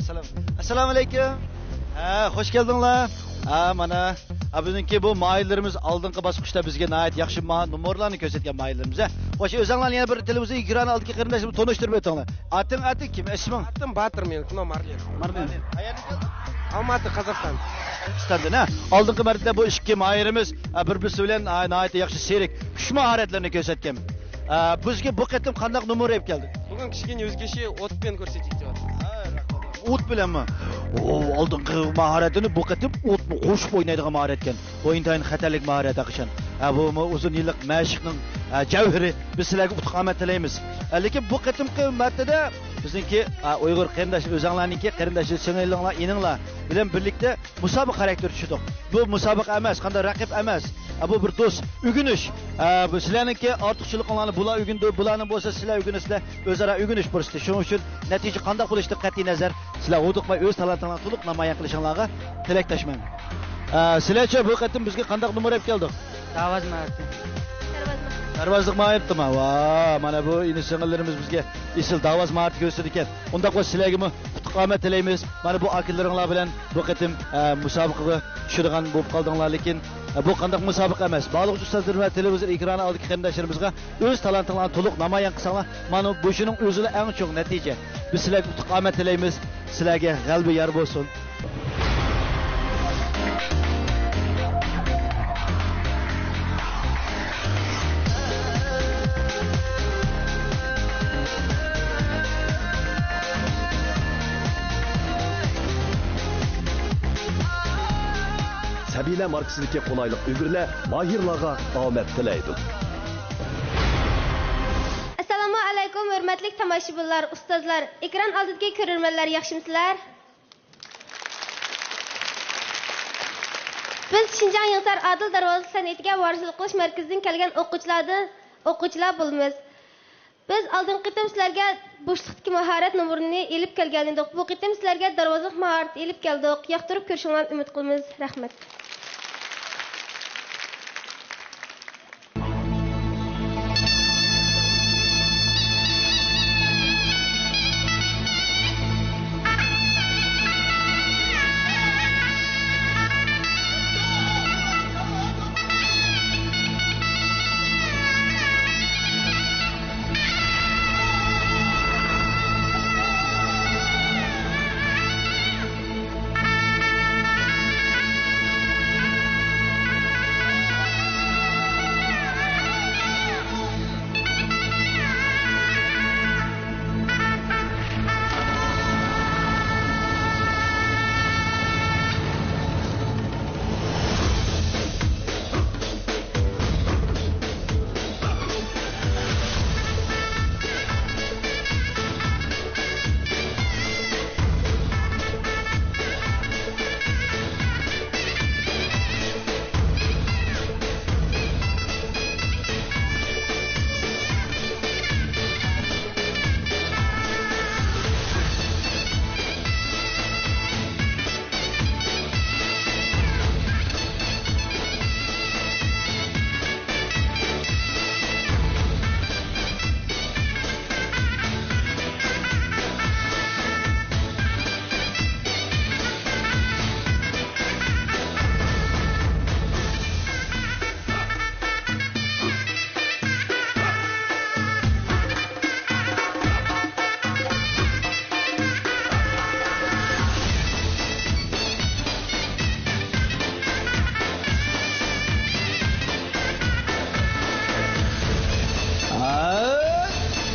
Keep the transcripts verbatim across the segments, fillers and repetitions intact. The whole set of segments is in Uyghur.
ئەسسالام. ئەسسالامۇ ئەلەيكۇم. ھە، خوش كەلدىڭلار. ھە، مانا، ھە، بىزنىڭكى بۇ ماھىرلىرىمىز ئالدىنقى باسقۇچتا بىزگە ناھايىتى ياخشى ما-، نومۇرلارنى كۆرسەتكەن ماھىرلىرىمىز، ھە. خوش، ئۆزۈڭلارنى يەنە بىر تېلېۋىزور ئېكرانى ئالدىدىكى قېرىنداشلار بىلەن تونۇشتۇرۇپ ئۆتۈڭلار. ئاتىڭ، ئاتىڭ كىم؟ ئىسمىڭ؟ ئاتىم باتىر، مېنىڭكى نومۇر. مارلين. مارلين. قەيەردىن كەلدىڭ؟ ئالماتى، قازاقىستان. قازاقىستاندىن، ھە. ئالدىنقى مەرتىبە بۇ ئىككى ماھىرىمىز، ھە، بىر-، بىرسى بىلەن، ھە، ناھايىتى ياخشى شېرىك، كۈچ ماھارەتلىرىنى كۆرسەتكەن. ھە، بىزگە بۇ قېتىم قانداق نومۇر ئېلىپ كەلدى؟ بۈگۈن كىچىككىنە يۈز كىشى ئوت بىلەن كۆرسىتىۋاتىدۇ. ئوت بىلەنمۇ؟ ئو، ئالدىنقى ماھارەتنى بۇ قېتىم ئوتمۇ قوشۇپ ئوينايدىغان ماھارەتكەن. بۇ ئىنتايىن خەتەرلىك ماھارەت ھەقىقەتەن. ھە، بۇمۇ ئۇزۇن يىللىق مەشىقنىڭ، ھە، جەۋھىرى. بىز سىلەرگە ئۇتۇق ئامەت تىلەيمىز. ھە، لېكىن بۇ قېتىمقى مەرتىبىدە بىزنىڭكى، ھە، ئۇيغۇر قېرىنداش ئۆزەڭلارنىڭكى قېرىنداش سىڭىلىڭلار، ئىنىڭلار بىلەن بىرلىكتە مۇسابىقە خاراكتېرى چۈشىدۇ. بۇ مۇسابىقە ئەمەس، قانداق رەقىب ئەمەس. ھە، بۇ بىر دوست، ئۆگىنىش. ھە، بۇ سىلەرنىڭكى ئارتۇقچىلىقىڭلارنى بۇلار ئۆگىنىدۇ، بۇلارنىڭ بولسا سىلەر ئۆگىنىسىلەر. ئۆزئارا ئۆگىنىش پۇرسىتى. شۇنىڭ ئۈچۈن نەتىجە قانداق بولۇشىدىن قەتئىي نەزەر، سىلەر ھودۇقماي ئۆز تالانتىڭلارنى تولۇق نامايان قىلىشىڭلارغا تىلەكداشمەن. ئە، سىلەرچە بۇ قېتىم بىزگە قانداق نومۇر ئېلىپ كەلدىڭ؟ داۋاز ماھارىتى. دەرۋازىلىق ماھارىتىما؟ ۋا، مانا بۇ ئىنى سىڭىللىرىمىز بىزگە ئېسىل داۋاز ماھارىتى كۆرسىتىدىكەن. ئۇنداق بولسا سىلەرگىمۇ ئۇتۇق ئامەت تىلەيمىز. مانا بۇ ئاكىلىرىڭلار بىلەن بۇ قېتىم، ئە، مۇسابىقىگە چۈشىدىغان بولۇپ قالدىڭلار، لېكىن، ئە، بۇ قانداق مۇسابىقە ئەمەس. بارلىق ئۇستازلىرىم ۋە تېلېۋىزور ئېكرانى ئالدىدىكى قېرىنداشلىرىمىزغا ئۆز تالانتىڭلارنى تولۇق نامايان قىلساڭلار، مانا بۇ شۇنىڭ ئۆزىلا ئەڭ چوڭ نەتىجە. بىز سىلەرگە ئۇتۇق ئامەت تىلەيمىز. سىلەرگە غەلىبە يار بولسۇن. سەبىيلەر ماركىسىدىكى قولايلىق ئۈگرىلەر ماھىرلارغا ئامەت تىلەيدۇ. ئەسسالامۇ ئەلەيكۇم، ھۆرمەتلىك تاماشىبىنلار، ئۇستازلار، ئېكران ئالدىدىكى كۆرۈرمەنلەر، ياخشىمۇسىلەر؟ بىز شىنجاڭ يېڭىسار ئادىل دەرۋازىلىق سەنئىتىگە ۋارىسلىق قىلىش مەركىزىدىن كەلگەن ئوقۇغۇچىلاردىن، ئوقۇغۇچىلار بولىمىز. بىز ئالدىنقى قېتىم سىلەرگە بوشلۇقتىكى ماھارەت نومۇرىنى ئېلىپ كەلگەنىدۇق. بۇ قېتىم سىلەرگە دەرۋازىلىق ماھارىتى ئېلىپ كەلدۇق. ياقتۇرۇپ كۆرۈشۈڭلارنى ئۈمىد قىلىمىز. رەھمەت.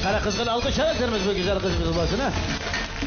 قارا قىزغىن ئالقىش ھەۋەسلىرىمىز بۇ گۈزەل قىزىمىزغا بولسۇن، ھە؟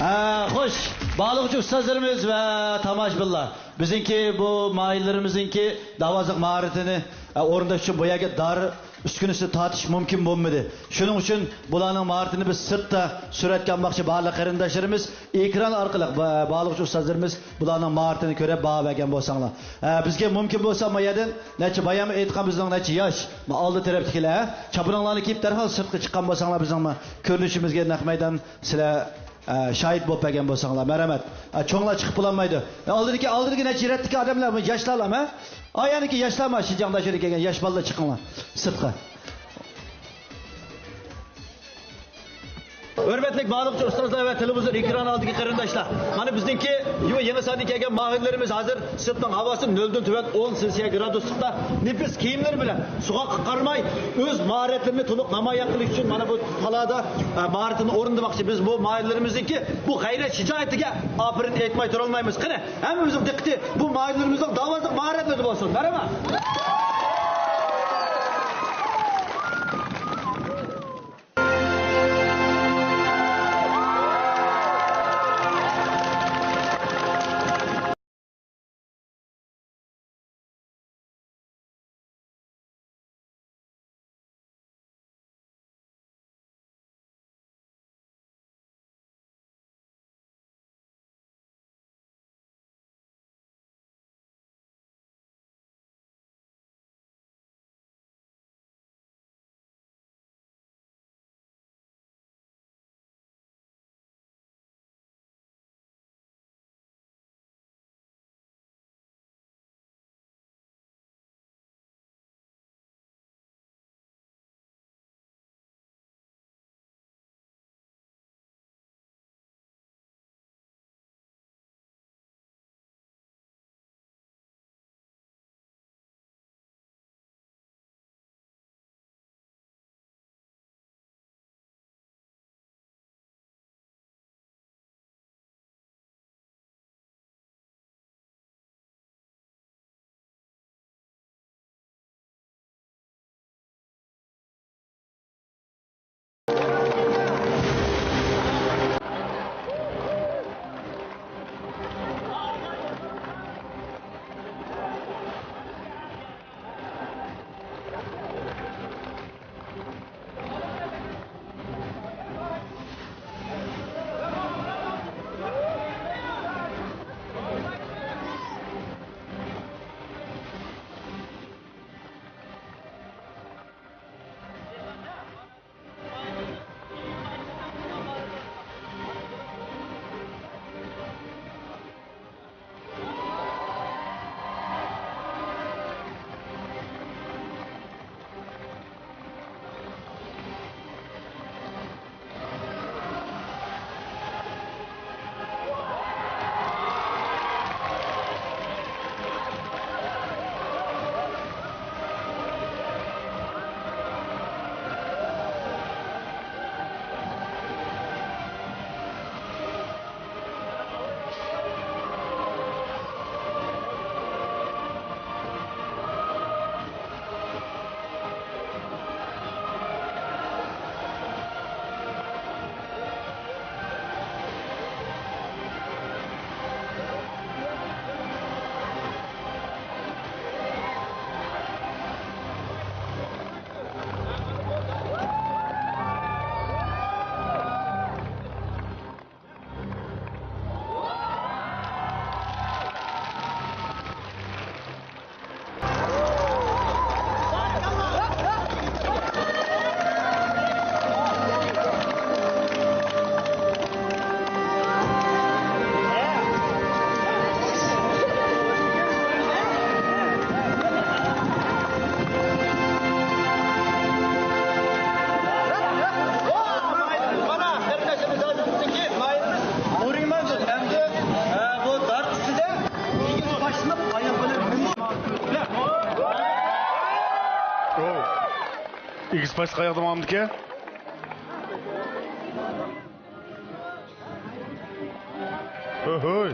ھە، خوش، باھالىغۇچى ئۇستازلىرىمىز ۋە تاماشىبىنلار. بىزنىڭكى بۇ ماھىرلىرىمىزنىڭكى دەرۋازىلىق ماھارىتىنى، ئە، ئورۇنداش ئۈچۈن بۇ يەرگە دار ئۈسكۈنىسىنى تارتىش مۇمكىن بولمىدى. شۇنىڭ ئۈچۈن بۇلارنىڭ ماھارىتىنى بىز سىرتتا سۈرەتكە ئالماقچى، بارلىق قېرىنداشلىرىمىز ئېكران ئارقىلىق با-، باھالىغۇچى ئۇستازلىرىمىز بۇلارنىڭ ماھارىتىنى كۆرۈپ باھا بەرگەن بولساڭلار. ئە، بىزگە مۇمكىن بولسا ما يەردىن نەچچە بايام ئېيتقان بىزنىڭ نەچچە ياش، ما ئالدى تەرەپتىكىلەر، ھە؟ چاپىنىڭلارنى كىيىپ دەرھال سىرتقا چىققان بولساڭلار بىزنىڭ ما كۆرۈنۈشىمىزگە نەق مەيدان سىلەر ئە، شاھىت بولۇپ بەرگەن بولساڭلار، مەرھەمەت. ئە، چوڭلار چىقىپ بولالمايدۇ. ئە، ئالدىدىكى، ئالدىدىكى نەچچە رەتتىكى ئادەملەر، بۇ ياشلارلامۇ، ھە؟ ئا، يەنىكى ياشلارمۇ، شىنجاڭداشىدىن كەلگەن ياش بالىلار چىقىڭلار سىرتقا. ھۆرمەتلىك بارلىقچى ئۇستازلار ۋە تېلېۋىزور ئېكرانى ئالدىدىكى قېرىنداشلار، مانا بىزنىڭكى يېڭى ساندىن كەلگەن ماھىرلىرىمىز ھازىر سىرتنىڭ ھاۋاسى نۆلدىن تۆۋەن ئون سېلسىيە گرادۇسلۇقتا نېپىز كىيىملىرى بىلەن سوغۇققا قارىماي ئۆز ماھارەتلىرىنى تولۇق نامايان قىلىش ئۈچۈن مانا بۇ تالادا، ئە، ماھارىتىنى ئورۇندىماقچى. بىز بۇ ماھىرلىرىمىزنىڭكى بۇ غەيرەت شىجائىتىگە ئاپىرىن ئېيتماي تۇرالمايمىز. قېنى، ھەممىمىزنىڭ دىققىتى بۇ ماھىرلىرىمىزنىڭ داۋاسىلىق ماھارەتلىرىدە بولسۇن. مەرھەمەت. مانا، قېرىنداشلىرىمىز ھازىر بىزنىڭكى ماھىرىمىز نۇرىماندۇر. ئەمدى، ئە، بۇ دار ئۈستىدە ئېگىز باشلىنىپ، ئاياغ بىلەن مېڭىش. ئېگىز باشلىق ئاياغدا ماڭامدىكەن. ھۆي، ھۆي.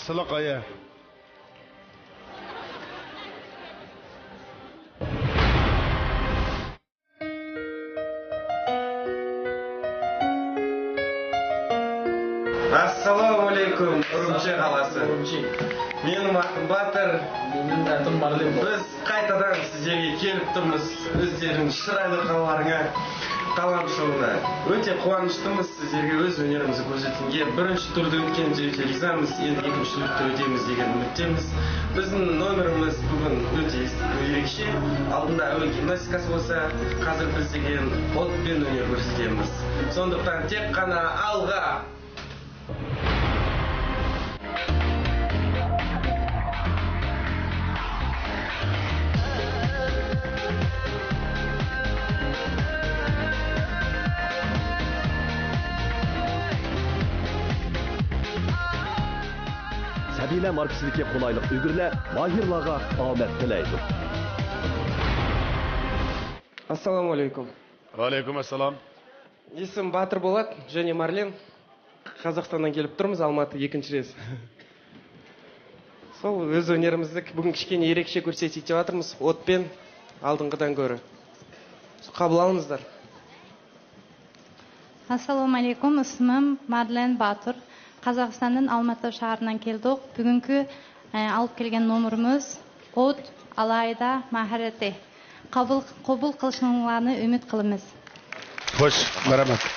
سىلىق ئايە. ئەسسالامۇئەلەيكۇم، ئۈرۈمچى قالاسى. ئۈرۈمچى. مېنىڭ ئاتىم باتۇر. مېنىڭ ئاتىم مارلىن. بىز قايتىدىن سىزلەرگە كېلىپ تۇرىمىز. ئۆزلىرىنىڭ چىرايلىق ھاللارىڭا، قالام شوۋىنا. ئۆتە قۇۋانچلىقمىز سىزلەرگە ئۆز ھۈنىرىمىزنى كۆرسەتكەنگە. بىرىنچى تۈردىن ئۆتكەن جېرىگە رىزامىز. ئەمدى ئىككىنچى تۈردە ئۆتىمىز دېگەن ئۈمىدتىمىز. بىزنىڭ نومېرىمىز بۈگۈن ئۆتە يۈرۈكچى. ئالدىندا ئەۋۋەل گىمناستىكاسى بولسا، ھازىر بىز دېگەن ئوت بىلەن ھۈنەر كۆرسىتىمىز. شۇنداقتان تېخى قانا ئالغا! سەبىنە ماركىسىدىكى قولايلىق ئۈگرىلەر ماھىرلارغا ئامەت تىلەيدۇ. ئەسسالامۇئەلەيكۇم. ۋەئەلەيكۇم ئەسسالام. ئىسمىم باتۇر بولات، جېنى مارلىن. قازاقىستاندىن كېلىپ تۇرمىز، ئالماتىغا ئىككىنچى رەيس. سول ئۆز ھۈنىرىمىزنى بۈگۈن كىچىككىنە يىرىكچە كۆرسىتىۋاتىمىز. ئوتپەن ئالدىنقىدىن كۆرە. قابىل ئالىمىزلار. ئەسسالامۇئەلەيكۇم، ئىسمىم مادلېن باتۇر. قازاقىستاندىن ئالماتا شەھىرىدىن كەلدۇق. بۈگۈنكى ئە، ئالاپ كەلگەن نومۇرىمىز ئوت ئالاھىدە ماھارىتى. قوبۇل، قوبۇل قىلىشىڭلارنى ئۈمىد قىلىمىز. خوش، مەرھەمەت.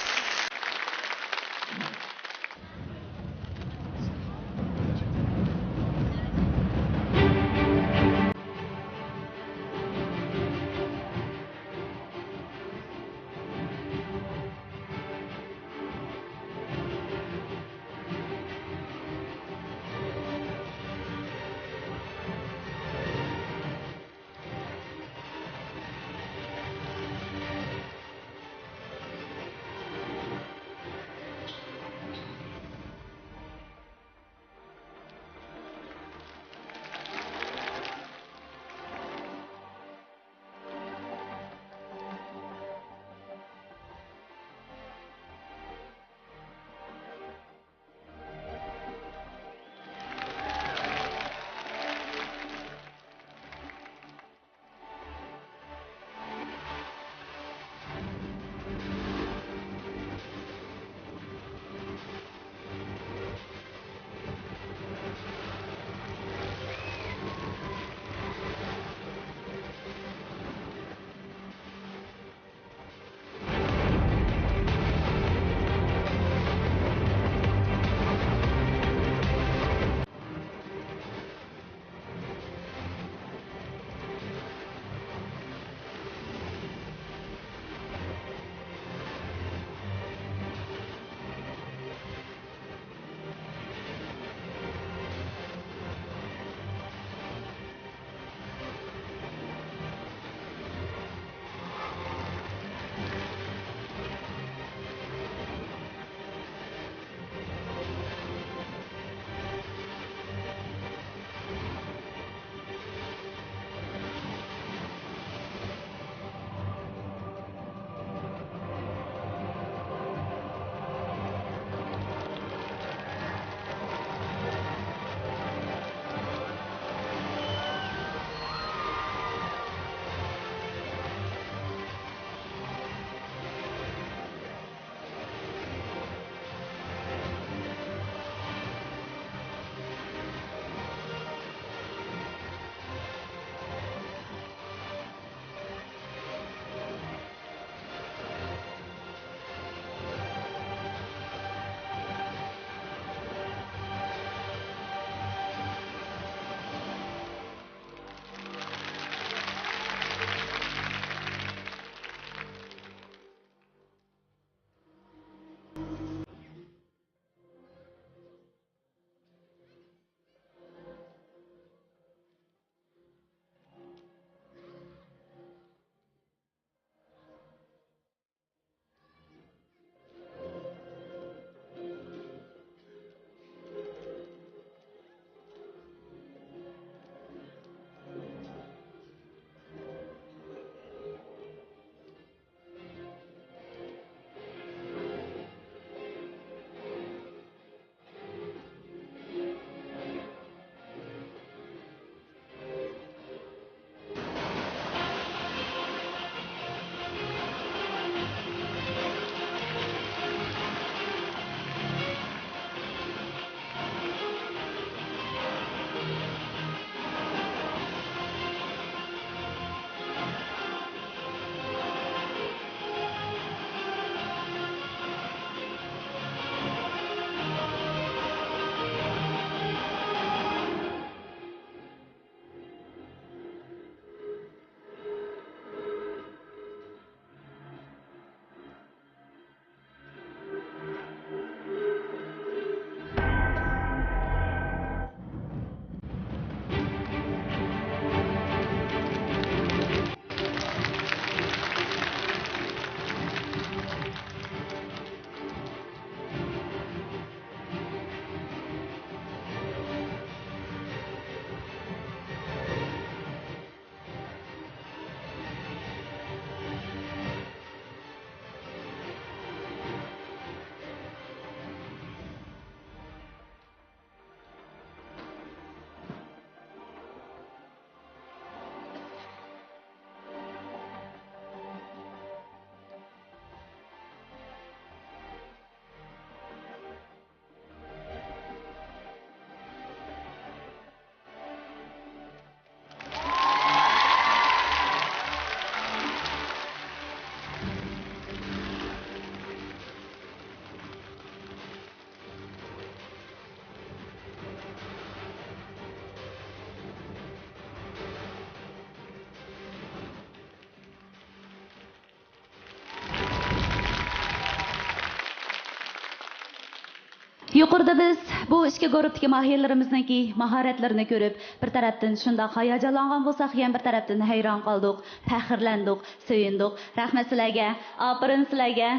يۇقىرىدا بىز بۇ ئىككى گۇرۇپپىدىكى ماھىرلىرىمىزنىڭكى ماھارەتلىرىنى كۆرۈپ، بىر تەرەپتىن شۇنداق ھاياجانلانغان بولساق، يەنە بىر تەرەپتىن ھەيران قالدۇق، پەخىرلەندۇق، سۆيۈندۇق. رەھمەت سىلەرگە، ئاپىرىن سىلەرگە.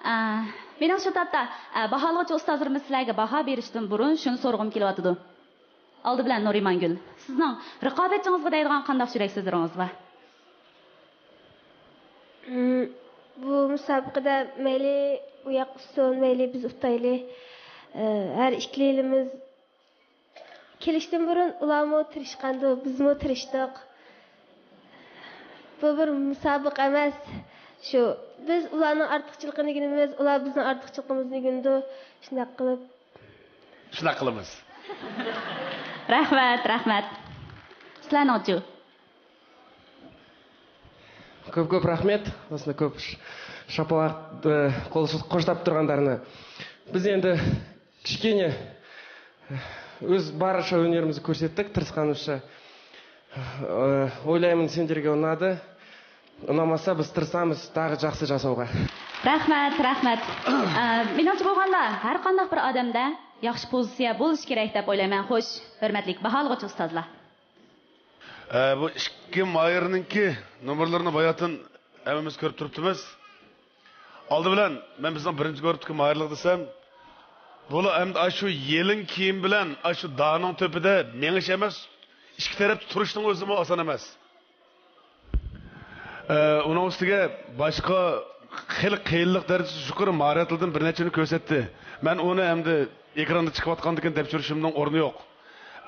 ئە، مېنىڭ شۇ تاپتا، ئە، باھالىغۇچى ئۇستازلىرىمىز سىلەرگە باھا بېرىشتىن بۇرۇن شۇنى سورىغۇم كېلىۋاتىدۇ. ئالدى بىلەن نۇرىمانگۈل، سىزنىڭ رىقابەتچىڭىزگە دەيدىغان قانداق يۈرەك سۆزلىرىڭىز بار؟ مم، بۇ مۇسابىقىدە مەيلى ئۇ ياق ئۇتسۇن، مەيلى بىز ئۇتايلى، ئە، ھەر ئىككىلىمىز كېلىشتىن بۇرۇن ئۇلارمۇ تىرىشقانىدى، بىزمۇ تىرىشتۇق. بۇ بىر مۇسابىقە ئەمەس. شۇ، بىز ئۇلارنىڭ ئارتۇقچىلىقىنى ئۆگىنىمىز، ئۇلار بىزنىڭ ئارتۇقچىلىقىمىزنى ئۆگىنىدۇ. شۇنداق قىلىپ. شۇنداق قىلىمىز. رەھمەت، رەھمەت. سىلەرنىڭچۇ؟ كۆپ-كۆپ رەھمەت. ئەسلى كۆپ ش-، شاپىلاق، ئە، قول قوشلاپ تۇرغانلارنى. بىز ئەمدى كىچىككىنە ئۆز بارىچە ھۈنىرىمىزنى كۆرسەتتۇق، تىرىشقانلىقىمىزچە. ئە، ئويلايمەن، سەندىرگە ئۇنىدى. ئۇنىمىسا، بىز تىرىشىمىز تېخى ياخشى جاساۋغا. رەھمەت، رەھمەت. ئە، مېنىڭچە بولغاندا، ھەر قانداق بىر ئادەمدە ياخشى پوزىتسىيە بولۇشى كېرەك دەپ ئويلايمەن. خوش، ھۆرمەتلىك باھالىغۇچى ئۇستازلار. ئە، بۇ ئىككى ماھىرنىڭكى نومۇرلىرىنى باياتىن ھەممىمىز كۆرۈپ تۇرۇپتىمىز. ئالدى بىلەن مەن بىزنىڭ بىرىنچى گۇرۇپپىدىكى ماھىرلىق دېسەم، بۇلا ئەمدى ئاشۇ يېلىڭ كىيىم بىلەن ئاشۇ دارنىڭ تۆپىدە مېڭىش ئەمەس، ئىككى تەرەپتە تۇرۇشنىڭ ئۆزىمۇ ئاسان ئەمەس. ئە، ئۇنىڭ ئۈستىگە باشقا خېلى قىيىنلىق دەرىجىسى يۇقىرى ماھارەتلەردىن بىر نەچچىنى كۆرسەتتى. مەن ئۇنى ئەمدى ئېكراندا چىقىۋاتقاندىكىن دەپ يۈرۈشۈمنىڭ ئورنى يوق.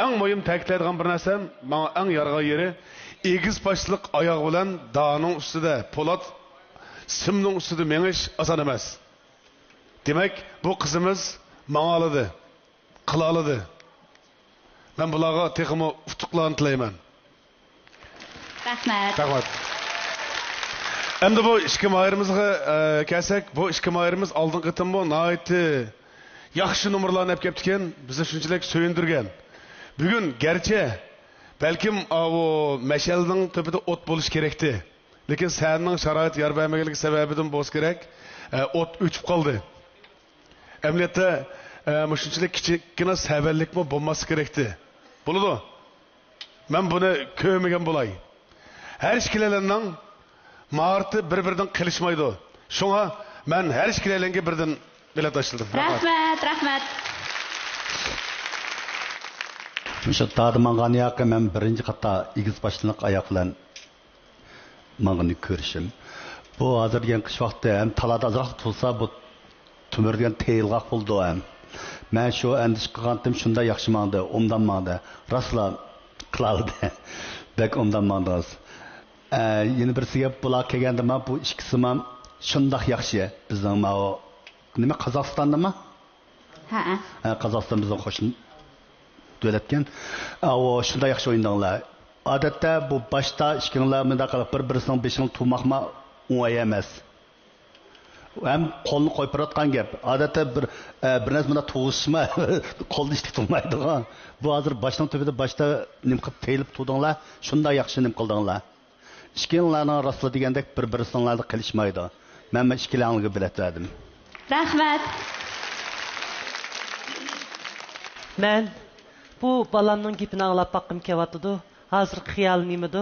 ئەڭ مۇھىم تەكىتلەيدىغان بىر نەرسەم، ماڭا ئەڭ يارىغان يېرى، ئېگىز پاشنىلىق ئاياغ بىلەن دارنىڭ ئۈستىدە، پولات سىمنىڭ ئۈستىدە مېڭىش ئاسان ئەمەس. دېمەك، بۇ قىزىمىز ماڭالىدى، قىلالىدى. مەن بۇلارغا تېخىمۇ ئۇتۇقلارنى تىلەيمەن. رەھمەت. رەھمەت. ئەمدى بۇ ئىككى ماھىرىمىزغا، ئە، كەلسەك، بۇ ئىككى ماھىرىمىز ئالدىنقى قېتىممۇ ناھايىتى ياخشى نومۇرلارنى ئەپ كەپتىكەن، بىزنى شۇنچىلىك سۆيۈندۈرگەن. بۈگۈن گەرچە بەلكىم ئاۋۇ مەشئەلنىڭ تۆپىدە ئوت بولۇشى كېرەكتى، لېكىن سەھنىنىڭ شارائىتى يار بەرمىگەنلىكى سەۋەبىدىن بولسا كېرەك، ئە، ئوت ئۆچۈپ قالدى. ئەمەلىيەتتە، ئە، مۇشۇنچىلىك كىچىككىنە سەۋەنلىكمۇ بولماسلىقى كېرەكتى. بولىدۇ. مەن بۇنى كۆرمىگەن بولاي. ھەر ئىككىلەننىڭ ماھارىتى بىر-بىرىدىن قېلىشمايدۇ. شۇڭا مەن ھەر ئىككىلەنگە بىردىن بېلەت تاشلىدىم. رەھمەت. رەھمەت، رەھمەت. مۇشۇ داردا ماڭغان ياقى مەن بىرىنچى قاتار ئېگىز پاشنىلىق ئاياق بىلەن ماڭغىنى كۆرۈشۈم. بۇ ھازىر دېگەن قىش ۋاقتى ھەم تالادا ئازراق تۇرسا، بۇ تۆمۈر دېگەن تېيىلغاق بولىدۇ ھەم. مەن شۇ ئەندىشە قىلغانتىم، شۇنداق ياخشى ماڭدى، ئوبدان ماڭدى. راستلا قىلالىدى. بەك ئوبدان ماڭدىڭىز. ئە، يەنە بىرسى گەپ، بۇلار كەلگەندىما بۇ ئىككىسىما شۇنداق ياخشى. بىزنىڭ ماۋۇ نېمە، قازاقىستاندىما؟ ھەئە. ھە، قازاقىستان بىزنىڭ قوشنا دۆلەتكەن. ئاۋۇ، شۇنداق ياخشى ئوينىدىڭلار. ئادەتتە بۇ باشتا ئىككىڭلار مۇنداق قىلىپ بىر-بىرسىنىڭ بېشىنى تۇماقما ئوڭاي ئەمەس. ھەم قولنى قويۇپ بېرىۋاتقان گەپ. ئادەتتە بىر، ئە، بىر نەرسە مۇنداق تۇغۇشما قولنى ئىشلىتىپ تۇرمايدىغان. بۇ ھازىر باشنىڭ تۈپىدە باشتا نېمە قىلىپ تېيىلىپ تۇردۇڭلار، شۇنداق ياخشى نېمە قىلدىڭلار. ئىككىڭلارنىڭ راستلا دېگەندەك بىر-بىرسىڭلاردا قېلىشمايدۇ. مەن، مەن ئىككىلەڭلارگە بېلەت بەردىم. رەھمەت. مەن بۇ بالامنىڭ گېپىنى ئاڭلاپ باققۇم كېلىۋاتىدۇ. ھازىرقى خىيالى نېمىدۇ؟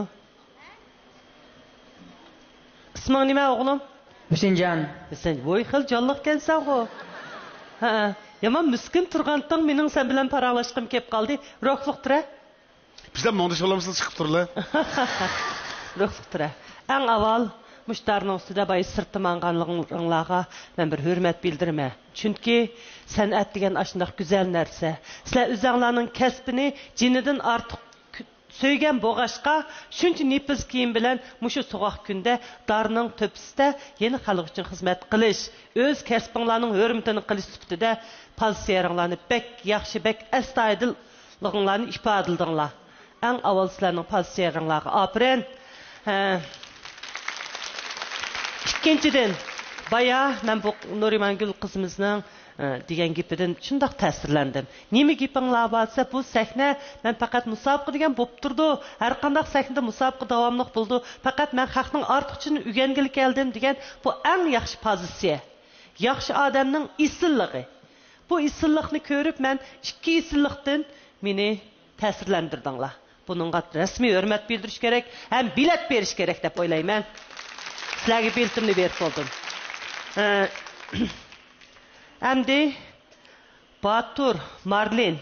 ئىسمىڭ نېمە، ئوغلۇم؟ ھۈسەنجان. ھۈسەن، ۋوي، خېلى جانلىق ئىكەنسەنغۇ. ھە، يامان مىسكىن تۇرغانتىڭ، مېنىڭ سەن بىلەن پاراڭلاشقۇم كېلىپ قالدى. روھلۇق تۇرە. بىزلەر مۇڭدىشىپ ئالامسىز، چىقىپ تۇرلا. روھلۇق تۇرە. ئەڭ ئاۋۋال مۇشۇ دارنىڭ ئۈستىدە بايا سىرتتا ماڭغانلىرىڭلارغا مەن بىر ھۆرمەت بىلدۈرىمەن. چۈنكى سەنئەت دېگەن ئاشۇنداق گۈزەل نەرسە. سىلەر ئۆزەڭلارنىڭ كەسپىنى جېنىدىن ئارتۇق كۈ-، سۆيگەن بولغاچقا، شۇنچە نېپىز كىيىم بىلەن مۇشۇ سوغۇق كۈندە دارنىڭ تۆپىسىدە يەنە خەلق ئۈچۈن خىزمەت قىلىش، ئۆز كەسپىڭلارنىڭ ھۆرمىتىنى قىلىش سۈپىتىدە پوزىتسىيەلىرىڭلارنى بەك ياخشى، بەك ئەستايىدىل لىقىڭلارنى ئىپادىلىدىڭلار. ئەڭ ئاۋۋال سىلەرنىڭ پوزىتسىيەلىرىڭلارغا ئاپىرىن. ھە. ئىككىنچىدىن، بايا مەن بۇ نۇرىمانگۈل قىزىمىزنىڭ، ئە، دېگەن گېپىدىن شۇنداق تەسىرلەندىم. نېمە گېپىڭلار بار دېسە، بۇ سەھنە مەن پەقەت مۇسابىقە دېگەن بولۇپ تۇرىدۇ. ھەر قانداق سەھنىدە مۇسابىقە داۋاملىق بولىدۇ. پەقەت مەن خەقنىڭ ئارتۇقچىسىنى ئۆگەنگىلى كەلدىم دېگەن بۇ ئەڭ ياخشى پوزىتسىيە. ياخشى ئادەمنىڭ ئېسىللىقى. بۇ ئېسىللىقنى كۆرۈپ، مەن ئىككى ئېسىللىقتىن مېنى تەسىرلەندۈردۈڭلار. بۇنىڭغا رەسمىي ھۆرمەت بىلدۈرۈش كېرەك ھەم بېلەت بېرىش كېرەك دەپ ئويلايمەن. سىلەرگە بېلىتىمنى بېرىپ بولدۇم. ئە، ئەمدى باتۇر، مارلىن،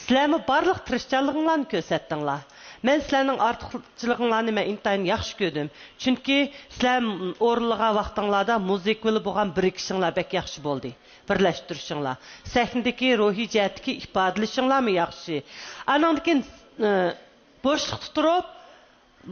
سىلەرمۇ بارلىق تىرىشچانلىقىڭلارنى كۆرسەتتىڭلار. مەن سىلەرنىڭ ئارتۇقچىلىقىڭلارنى مەن ئىنتايىن ياخشى كۆردۈم. چۈنكى سىلەر ئورۇنلىغان ۋاقتىڭلاردا مۇزىكا بىلەن بولغان بىرىكىشىڭلار بەك ياخشى بولدى. بىرلەشتۈرۈشۈڭلار. سەھنىدىكى روھىي جەھەتتىكى ئىپادىلىشىڭلارمۇ ياخشى. ئانىڭدىن كېيىن، ئە، بوشلۇقتا تۇرۇپ،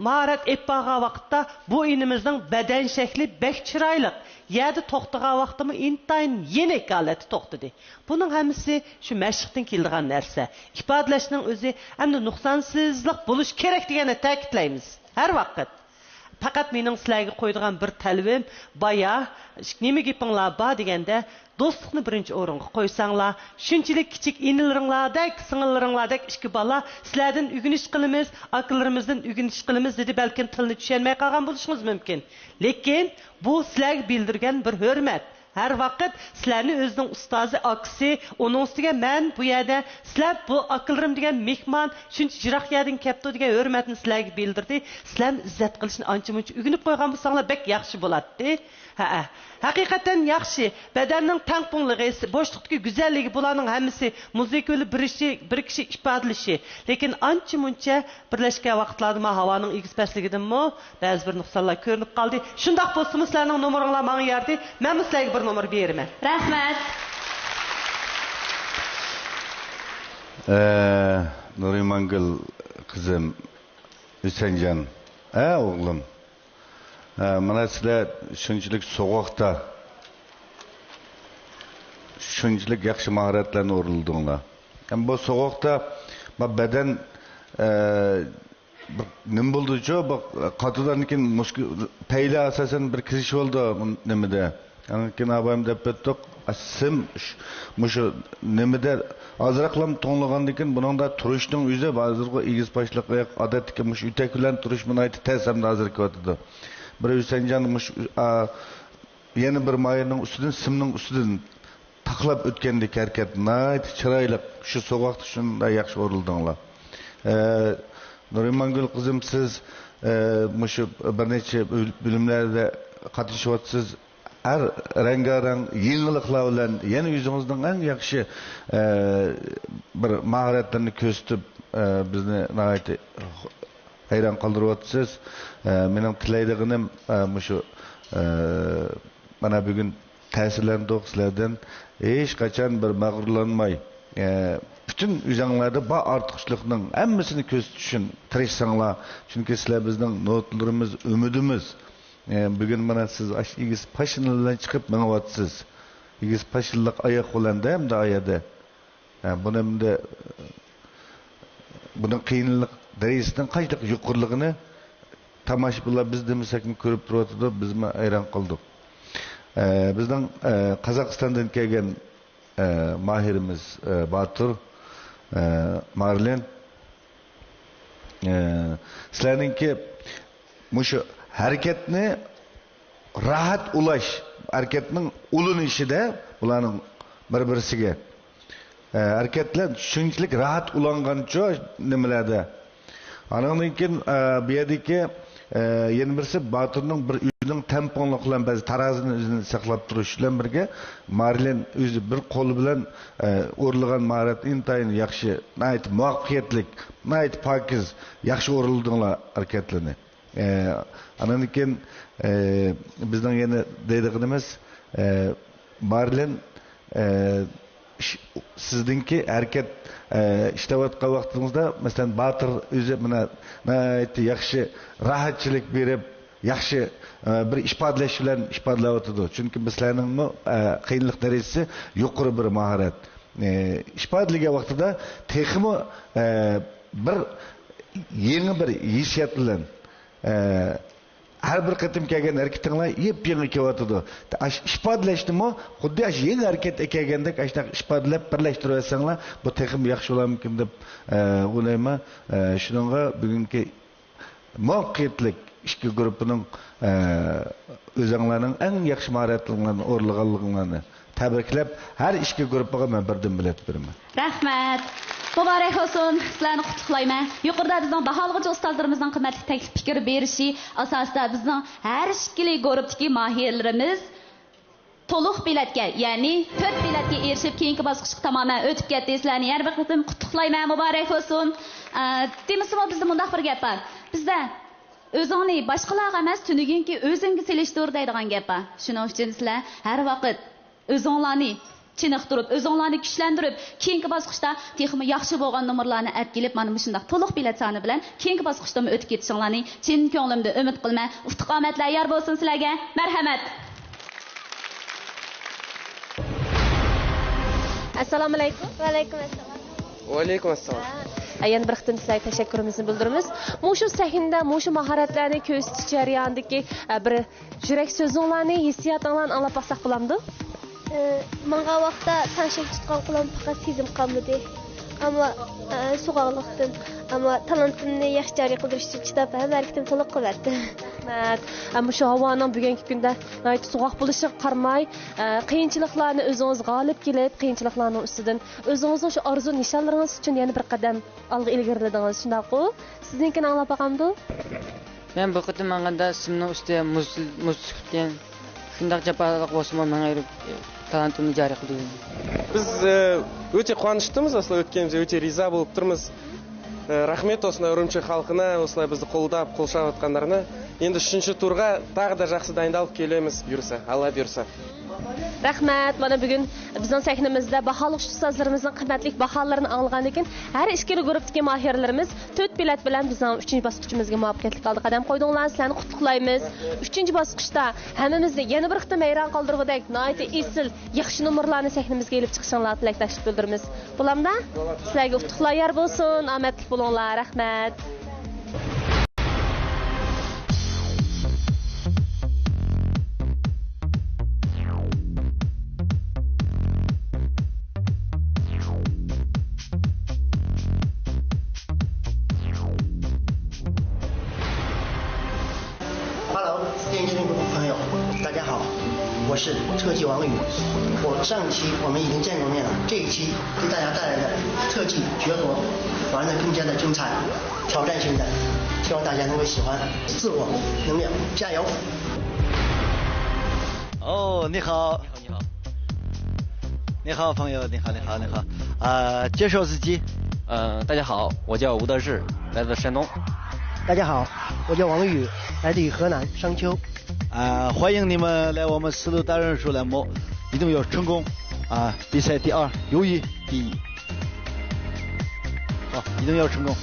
ماھارەت ئېلىپ بارغان ۋاقىتتا بۇ ئىنىمىزنىڭ بەدەن شەكلى بەك چىرايلىق. يەردە توختىغان ۋاقتىمۇ ئىنتايىن يېنىك ھالەتتە توختىدى. بۇنىڭ ھەممىسى شۇ مەشىقتىن كېلىدىغان نەرسە. ئىپادىلەشنىڭ ئۆزى ئەمدى نۇقسانسىزلىق بولۇشى كېرەك دېگەننى تەكىتلەيمىز ھەر ۋاقىت. پەقەت مېنىڭ سىلەرگە قويىدىغان بىر تەلىپىم، بايا، نېمە گېپىڭلار بار دېگەندە، دوستلۇقنى بىرىنچى ئورۇنغا قويساڭلار، شۇنچىلىك كىچىك ئىنىلىرىڭلاردەك، سىڭىللىرىڭلاردەك ئىككى بالا سىلەردىن ئۆگىنىش قىلىمىز، ئاكىلىرىمىزدىن ئۆگىنىش قىلىمىز دېدى. بەلكىم تىلنى چۈشەنمەي قالغان بولۇشىڭىز مۇمكىن. لېكىن بۇ سىلەرگە بىلدۈرگەن بىر ھۆرمەت. ھەر ۋاقىت سىلەرنى ئۆزىنىڭ ئۇستازى، ئاكىسى، ئۇنىڭ ئۈستىگە مەن بۇ يەردە، سىلەر بۇ ئاكىلىرىم دېگەن مېھمان، شۇنچە يىراق يەردىن كەپتۇ دېگەن ھۆرمەتنى سىلەرگە بىلدۈردى. سىلەرمۇ ئىززەت قىلىشنى ئانچە-مۇنچە ئۆگىنىپ قويغان بولساڭلار بەك ياخشى بولاتتى. ھەئە، ھەقىقەتەن ياخشى. بەدەننىڭ تەڭپۇڭلۇقى، بوشلۇقتىكى گۈزەللىكى، بۇلارنىڭ ھەممىسى مۇزىكا بىلەن بىرىشى، بىرىكىشى، ئىپادىلىشى. لېكىن ئانچە-مۇنچە بىرلەشكەن ۋاقىتلاردا مانا ھاۋانىڭ ئېگىز-پەسلىكىدىنمۇ بەزى بىر نۇقسانلار كۆرۈنۈپ قالدى. شۇنداق بولسىمۇ سىلەرنىڭ نومۇرۇڭلار ماڭا يارىدى. مەنمۇ سىلەرگە بىر نومۇر بېرىمەن. رەھمەت. ئە، نۇرىمانگۈل قىزىم، ھۈسەنجان. ئە، ئوغلۇم. ئە، مانا سىلەر شۇنچىلىك سوغۇقتا، شۇنچىلىك ياخشى ماھارەتلەرنى ئورۇنلىدىڭلار. ھەم بۇ سوغۇقتا، ما بەدەن، ئە، بىر نېمە بولدىچۇ، بىر قاتىدىن كېيىن مۇشكۇ-، پەيلە ئاساسەن بىر كېسىش بولدى بۇ نېمىدە. ئاندىن كېيىن ئاۋايىم دەپ ئۆتتۇق. ئا، سىم ش-، مۇشۇ نېمىدە ئازراقلام توڭلىغاندىن كېيىن بۇنىڭدا تۇرۇشنىڭ ئۆزى ھازىرغۇ ئېگىز پاشلىق ئاياق ئادەتتىكى مۇشۇ ئۆتەك بىلەن تۇرۇش ناھايىتى تەس ھەمدە ھازىر كېلىۋاتىدۇ. بىر ھۈسەنجان مۇشۇ، ئا، يەنە بىر ماھىرنىڭ ئۈستىدىن، سىمنىڭ ئۈستىدىن تاقلاپ ئۆتكەندىكى ھەرىكەت ناھايىتى چىرايلىق. شۇ سوغۇقتا شۇنداق ياخشى ئورۇلدۇڭلار. ئە، نۇرىمانگۈل قىزىم، سىز، ئە، مۇشۇ بىر نەچچە بۆل-، بۆلۈملەردە قاتنىشىۋاتىسىز. ھەر رەڭگارەڭ يېڭىلىقلار بىلەن يەنە ئۆزىڭىزنىڭ ئەڭ ياخشى، ئە، بىر ماھارەتلىرىنى كۆرسىتىپ، ئە، بىزنى ناھايىتى ھەيران قالدۇرۇۋاتىسىز. ئە، مېنىڭ تىلەيدىغىنىم، ئە، مۇشۇ، ئە، مانا بۈگۈن تەسىرلەندۇق سىلەردىن. ھېچقاچان بىر مەغرۇرلانماي، ئە، پۈتۈن ئۆزەڭلەردە بار ئارتۇقچىلىقنىڭ ھەممىسىنى كۆرسىتىش ئۈچۈن تىرىشساڭلار. چۈنكى سىلەر بىزنىڭ نوتىلىرىمىز، ئۈمىدىمىز. ئە، بۈگۈن مانا سىز ئاشۇ ئېگىز پاشىنا بىلەن چىقىپ مېڭىۋاتىسىز. ئېگىز پاشىنىلىق ئاياق بىلەن دە، ئەمدى ئايادا. ھە، بۇنى ئەمدى، بۇنىڭ قىيىنلىق دەرىجىسىنىڭ قانچىلىك يۇقىرىلىقىنى تاماشىبىنلار بىز دېمىسەكمۇ كۆرۈپ تۇرۇۋاتىدۇ، بىزمۇ ھەيران قالدۇق. ئە، بىزنىڭ، ئە، قازاقىستاندىن كەلگەن، ئە، ماھىرىمىز، ئە، باتۇر، ئە، مارلىن، ئە، سىلەرنىڭكى مۇشۇ ھەرىكەتنى راھەت ئۇلاش، ھەرىكەتنىڭ ئۇلىنىشىدە بۇلارنىڭ بىر-بىرسىگە، ئە، ھەرىكەتلەر شۇنچىلىك راھەت ئۇلانغانچۇ نېمىلەردە. ئانىڭدىن كېيىن، ئە، بۇ يەردىكى، ئە، يەنە بىرسى باتۇرنىڭ بىر ئۆزىنىڭ تەڭپۇڭلۇق بىلەن بەزى تارازىنى ئۆزىنى ساقلاپ تۇرۇش بىلەن بىرگە، مارلىن ئۆزى بىر قولى بىلەن، ئە، ئۇرۇلغان ماھارەت ئىنتايىن ياخشى، ناھايىتى مۇۋەپپەقىيەتلىك، ناھايىتى پاكىز، ياخشى ئۇرۇلدۇڭلار ھەرىكەتلىرىنى. ئە، ئانىڭدىن كېيىن، ئە، بىزنىڭ يەنە دەيدىغىنىمىز، ئە، مارلىن، ئە، ئىش-، سىزنىڭكى ھەرىكەت، ئە، ئىشلەۋاتقان ۋاقتىڭىزدا، مەسىلەن، باتۇر ئۆزى مانا ناھايىتى ياخشى راھەتچىلىك بېرىپ، ياخشى، ئە، بىر ئىپادىلەش بىلەن ئىپادىلەۋاتىدۇ. چۈنكى بىز سىلەرنىڭمۇ، ئە، قىيىنلىق دەرىجىسى يۇقىرى بىر ماھارەت. ئە، ئىپادىلىگەن ۋاقتىدا تېخىمۇ، ئە، بىر يېڭى بىر ھېسسىيات بىلەن، ئە، ھەر بىر قېتىم كەلگەن ھەرىكىتىڭلار يېپيېڭى كېلىۋاتىدۇ. ئاشۇ ئىپادىلەشنىمۇ خۇددى ئاشۇ يېڭى ھەرىكەتكە كەلگەندەك ئاشۇنداق ئىپادىلەپ بىرلەشتۈرۈۋەتسەڭلار، بۇ تېخىمۇ ياخشى بولارمىكىن دەپ، ئە، ئويلايمەن. ئە، شۇنىڭغا بۈگۈنكى مۇۋەپپەقىيەتلىك ئىككى گۇرۇپپىنىڭ، ئە، ئۆزۈڭلارنىڭ ئەڭ ياخشى ماھارەتلىرىڭلارنى ئورنىغانلىقىڭلارنى تەبرىكلەپ، ھەر ئىككى گۇرۇپپىغا مەن بىردىن بېلەت بېرىمەن. رەھمەت. مۇبارەك بولسۇن. سىلەرنى قۇتلۇقلايمەن. يۇقىرىدا بىزنىڭ باھالىغۇچى ئۇستازلىرىمىزنىڭ قىممەتلىك تەكلىپ پىكىر بېرىشى ئاساسىدا بىزنىڭ ھەر ئىككىلى گۇرۇپتىكى ماھىرلىرىمىز تولۇق بېلەتكە، يەنى تۆت بېلەتكە ئېرىشىپ، كېيىنكى باسقۇچقا تامامەن ئۆتۈپ كەتتى. سىلەرنى يەنە بىر قېتىم قۇتلۇقلايمەن، مۇبارەك بولسۇن. ئە، دېمىسىمۇ، بىزدە مۇنداق بىر گەپ بار. بىزدە «ئۆزۈڭنى باشقىلارغا ئەمەس، تۈنۈگۈنكى ئۆزۈڭگە سېلىشتۇر» دەيدىغان گەپ بار. شۇنىڭ ئۈچۈن سىلەر ھەر ۋاقىت ئۆزۈڭلارنى چېنىقتۇرۇپ، ئۆزۈڭلارنى كۈچلەندۈرۈپ، كېيىنكى باسقۇچتا تېخىمۇ ياخشى بولغان نومۇرلارنى ئەپ كېلىپ، مانا مۇشۇنداق تولۇق بېلەت سانى بىلەن كېيىنكى باسقۇچتىمۇ ئۆتۈپ كېتىشىڭلارنى چىن كۆڭلۈمدىن ئۈمىد قىلىمەن. ئۇتۇق ئامەتلەر يار بولسۇن سىلەرگە. مەرھەمەت. ئەسسالامۇئەلەيكۇم. ۋەئەلەيكۇم ئەسسالام. ۋەئەلەيكۇم ئەسسالام. ھە، يەنە بىر قېتىم سىلەرگە تەشەككۈرىمىزنى بىلدۈرىمىز. مۇشۇ سەھنىدە مۇشۇ ماھارەتلەرنى كۆرسىتىش جەريانىدىكى، ئە، بىر يۈرەك سۆزۈڭلارنى، ھېسسىياتىڭلارنى ئاڭلاپ باقساق بولامدۇ؟ ئە، ماڭغان ۋاقىتتا تانشەك تۇتقان قولۇم پەقەت سېزىم قالمىدى. ئەمما، ئە، سوغۇقلۇقتىن، ئەمما تالانتىمنى ياخشى جارى قىلدۇرۇش ئۈچۈن چىداپ، ھەممە ھەرىكىتىمنى تولۇق قىلىۋەتتىم. رەھمەت. ئە، مۇشۇ ھاۋانىڭ بۈگۈنكى كۈندە ناھايىتى سوغۇق بولۇشىغا قارىماي، ئە، قىيىنچىلىقلارنى ئۆزىڭىز غالىب كېلىپ، قىيىنچىلىقلارنىڭ ئۈستىدىن ئۆزىڭىزنىڭ شۇ ئارزۇ نىشانلىرىڭىز ئۈچۈن يەنە بىر قەدەم ئالغا ئىلگىرىلىدىڭىز، شۇنداققۇ؟ سىزنىڭكىنى ئاڭلاپ باقامدۇ؟ مەن بۇ قېتىم ماڭغاندا سىمنىڭ ئۈستىگە مۇز، مۇز چىقىپتىكەن. شۇنداق جاپالىق بولسىمۇ، مېڭىپ، تالانتىمنى جارى قىلدۇردۇم. بىز، ئە، ئۆتە قۇۋانچلىقتىمىز، ئەسلى ئۆتكىنىمىزگە ئۆتە رىزا بولۇپ تۇرمىز. ئە، رەھمەت ئولسۇن ئۈرۈمچى خەلقىنى، ئولسۇن بىزنى قوللاپ، قوللاۋاتقانلارنى. ئەمدى ئۈچىنچى تۇرغا تېخى دە ياخشى دايىندالىپ كېلىمىز، بۇيرۇسا، ئاللا بۇيرۇسا. رەھمەت. مانا بۈگۈن بىزنىڭ سەھنىمىزدە باھالىغۇچى ئۇستازلىرىمىزنىڭ قىممەتلىك باھالىرىنى ئاڭلىغاندىن كېيىن، ھەر ئىككىلا گۇرۇپتىكى ماھىرلىرىمىز تۆت بېلەت بىلەن بىزنىڭ ئۈچىنچى باسقۇچىمىزغا مۇۋەپپەقىيەتلىك ھالدا قەدەم قويدۇڭلار. سىلەرنى قۇتلۇقلايمىز. ئۈچىنچى باسقۇچتا ھەممىمىزنى يەنە بىر قېتىم ھەيران قالدۇرغۇدەك ناھايىتى ئېسىل، ياخشى نومۇرلارنى سەھنىمىزگە ئېلىپ چىقىشىڭلارغا تىلەكداشلىق بىلدۈرىمىز. بولامدا؟ سىلەرگە ئۇتۇقلار يار بولسۇن، ئامەتلىك بولۇڭلار. رەھمەت. Hello，电视机前的朋友，大家好，我是特技王宇。我上期我们已经见过面了，这一期给大家带来的特技绝活，玩的更加的精彩，挑战性的，希望大家能够喜欢。自我能量，加油！哦，你好。你好，你好。你好，朋友，你好，你好，你好。啊，介绍自己。呃，大家好，我叫吴德志，来自山东。大家好，我叫王宇，来自于河南商丘。啊，欢迎你们来我们思路达人秀栏目，一定要成功。啊，比赛第二，友谊第一。好，一定要成功。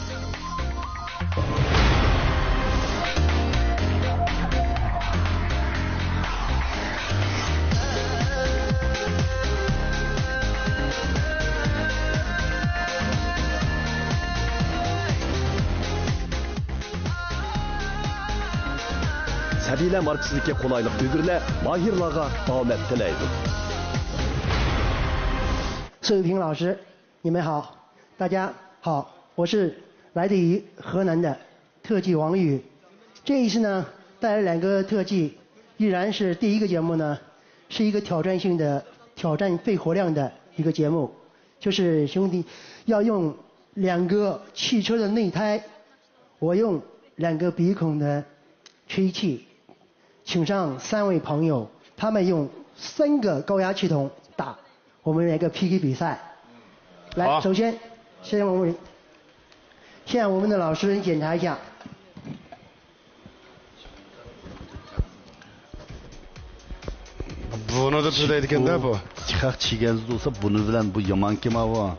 سەبىيلەر ماركىسىدىكى قولايلىق ئۈگرىلەر ماھىرلارغا ئامەت تىلەيدۇ. 射玉平老师，你们好，大家好，我是来自于河南的特技王宇。这一次呢，带来两个特技，依然是第一个节目呢，是一个挑战性的、挑战肺活量的一个节目，就是兄弟要用两个汽车的内胎，我用两个鼻孔的吹气，请上三位朋友，他们用三个高压气筒打，我们来个 P K 比赛。来，好。首先，先我们，先让我们的老师检查一下。 بۇنى دەپ سۆزلەيدىكەن-دە بۇ. ئىككى خەق چىگەنزە تۇرسا، بۇنى بىلەن بۇ يامان كېمە بۇ.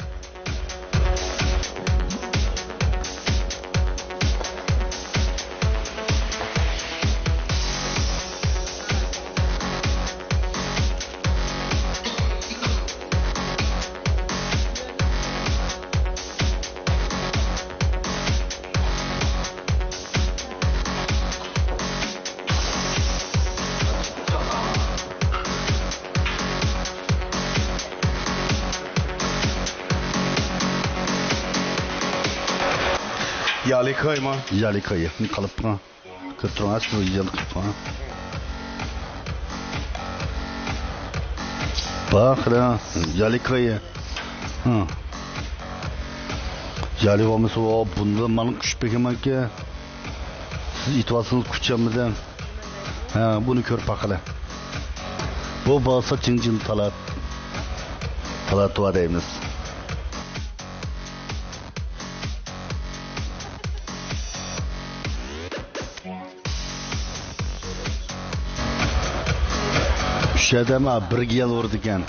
يالىكايمۇ؟ يالىكاي، قىلىپ قويغان. كۆرۈپ تۇرۇڭ، شۇ يالىكاي. باقىلا، يالىكاي. ھە. يالى بولمىسا، ئۇ بۇندىن مانا كۈچ بېكىمەنكى. سىز ئېيتىۋاتسىڭىز كۈچەممىدىم. ھە، بۇنى كۆرۈپ باقىلى. بۇ بولسا جىڭجىڭ تالات، تالاتۇۋا دەيمىز. ئۈچ ئادەم بىرگە يەل ئۇرىدىكەن.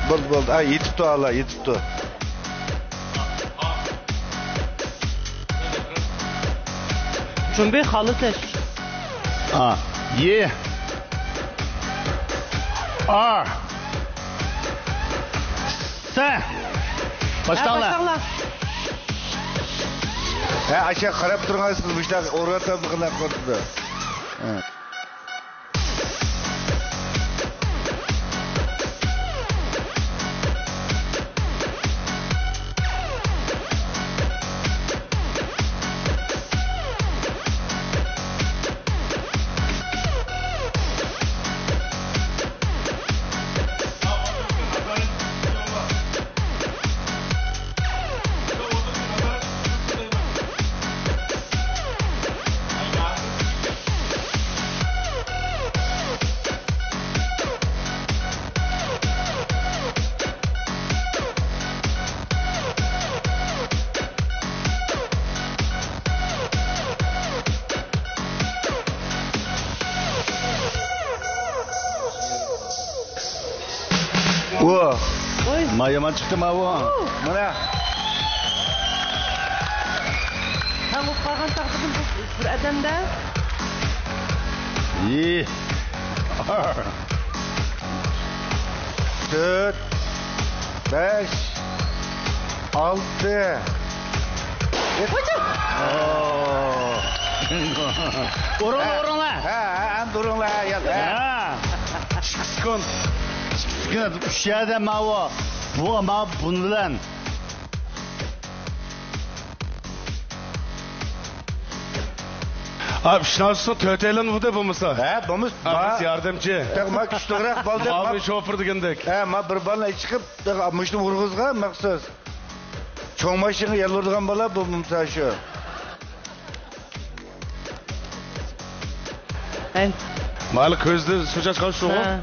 بولدى، بولدى. ئا، يېتىپتۇ، ئالا، يېتىپتۇ. جۇمبى خالىتىش. ئا، يې. ئا. سە. باشلاڭلار. ھە، باشلاڭلار. ھە، ئاشۇ قاراپ تۇرغان سىز مۇشۇنداق ئورۇن تاپمىغىنى قورقىدۇ. ھە. ئۇ. ۋوي. ما يامان چىقتى ما ئۇ. ئۇ. مانا. تەڭ بولۇپ قالغان تەقدىردىمۇ بۇ بىر ئادەمدە. ئى. تۆت، بەش، ئالتە. ھوجۇم! ئۇرۇڭلار، ھە، ئۇرۇڭلار. ھە، ھە، ئەمدى ئۇرۇڭلار، ھە، ياق، ھە. ھە. ئىككى سېكۇنت. ئىككى سېكۇنت. ئۈچ يەردە ماۋۇ. بۇ، ماۋۇ بۇنىڭ بىلەن. ئا، ئۈچ ناۋۇسنىڭ تۆتەيلەن بۇدى بولمىسا. ھە، بولمىسا. ئا، بىز ياردەمچى. تېخى ما كۈچلۈكرەك بالدى. ماۋۇ شوپۇر دېگەندەك. ھە، ما بىر بالنى چىقىپ، تېخى مۇشۇنى ئۇرغۇزغان مەخسۇس. چوڭ ماشىنىغا يالۋۇرىدىغان بالا بۇ، بولمىسا شۇ. ھەي. مانا كۆزدىن سۇ چاچقان شۇغۇ. ھە.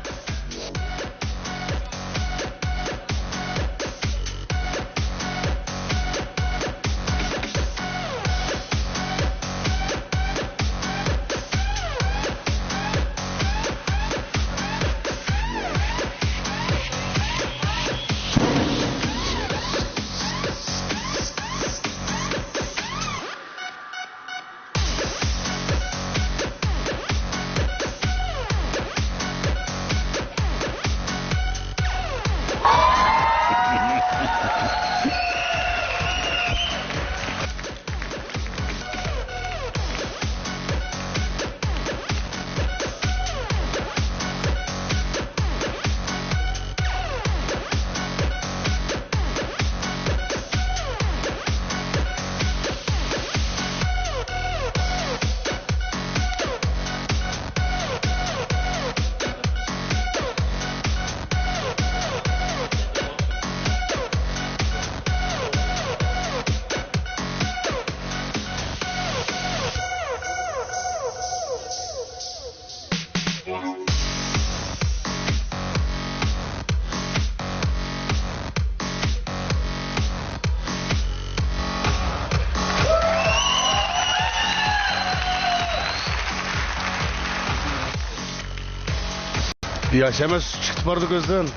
ياش ئەمەس، چىقىپ بارىدۇ كۆزدىن.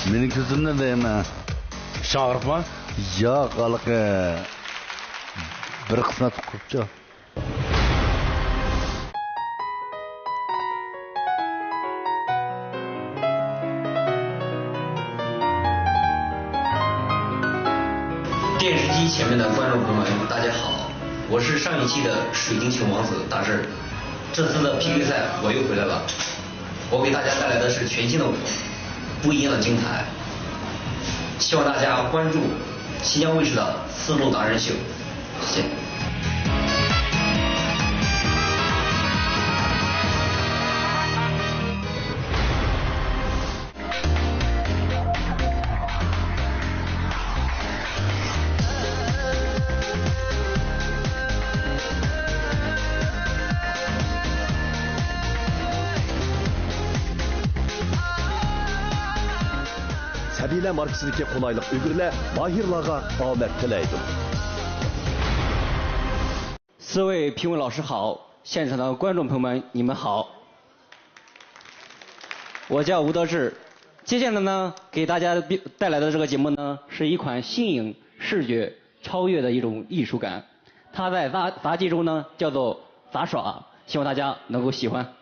مېنىڭ كۆزۈمدىن دەيمەن. شاغرىقما؟ ياق، ھېلىقى بىر قىسمەت قۇرۇپچۇ. 前面的观众朋友们，大家好，我是上一期的水晶球王子大志。这次的P K赛我又回来了，我给大家带来的是全新的舞动，不一样的精彩。希望大家关注新疆卫视的思路达人秀，谢谢。 سەبىيلەر ماركىسىدىكى قولايلىق ئۈگرىلەر ماھىرلارغا ئامەت تىلەيدۇ. 四位评委老师好，现场的观众朋友们，你们好。我叫吴德志，接下来呢，给大家带来的这个节目呢，是一款新颖、视觉超越的一种艺术感。它在杂杂技中呢叫做杂耍，希望大家能够喜欢。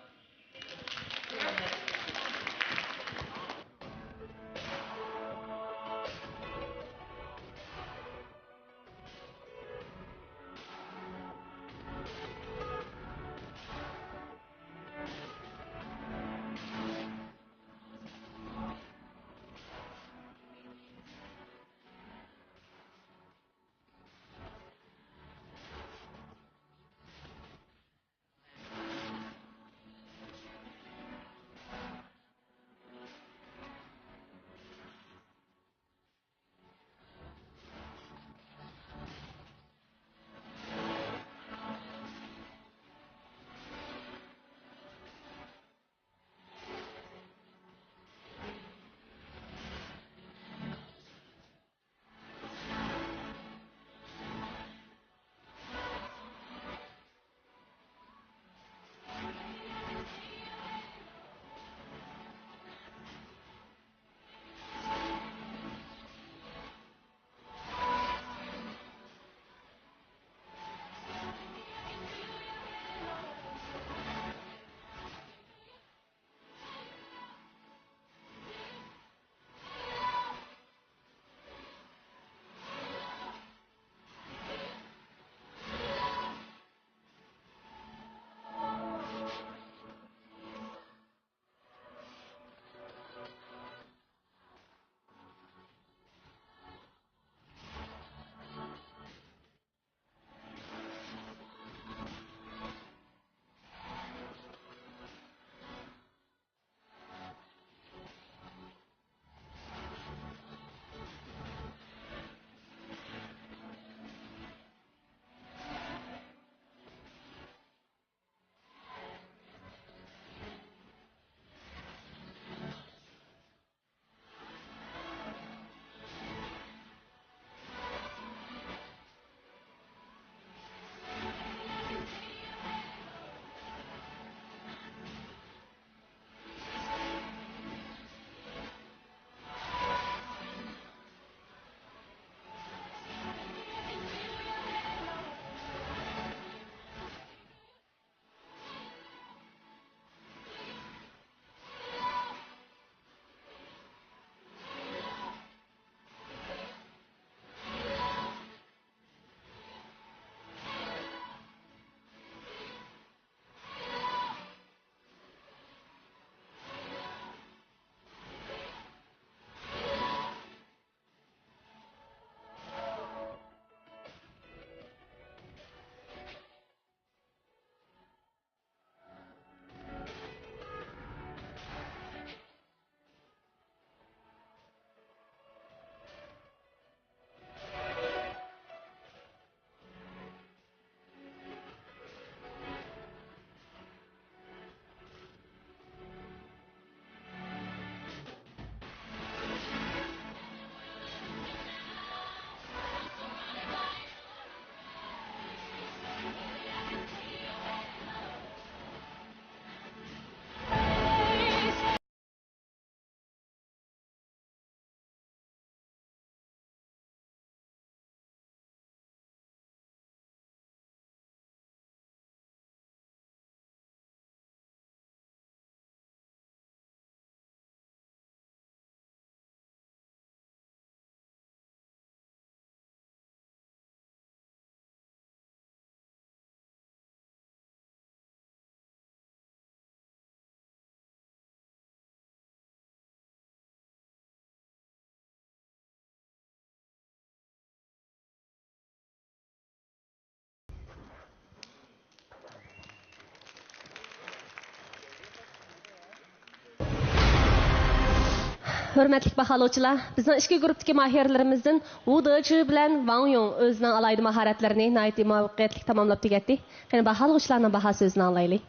ھۆرمەتلىك باھالىغۇچىلار، بىزنىڭ ئىككى گۇرۇپتىكى ماھىرلىرىمىزدىن ۋۇ دېچى بىلەن ۋاڭ يۇڭ ئۆزىنىڭ ئالاھىدە ماھارەتلىرىنى ناھايىتى مۇۋەپپەقىيەتلىك تاماملاپ تۈگەتتى. قېنى، باھالىغۇچىلارنىڭ باھا سۆزىنى ئاڭلايلى.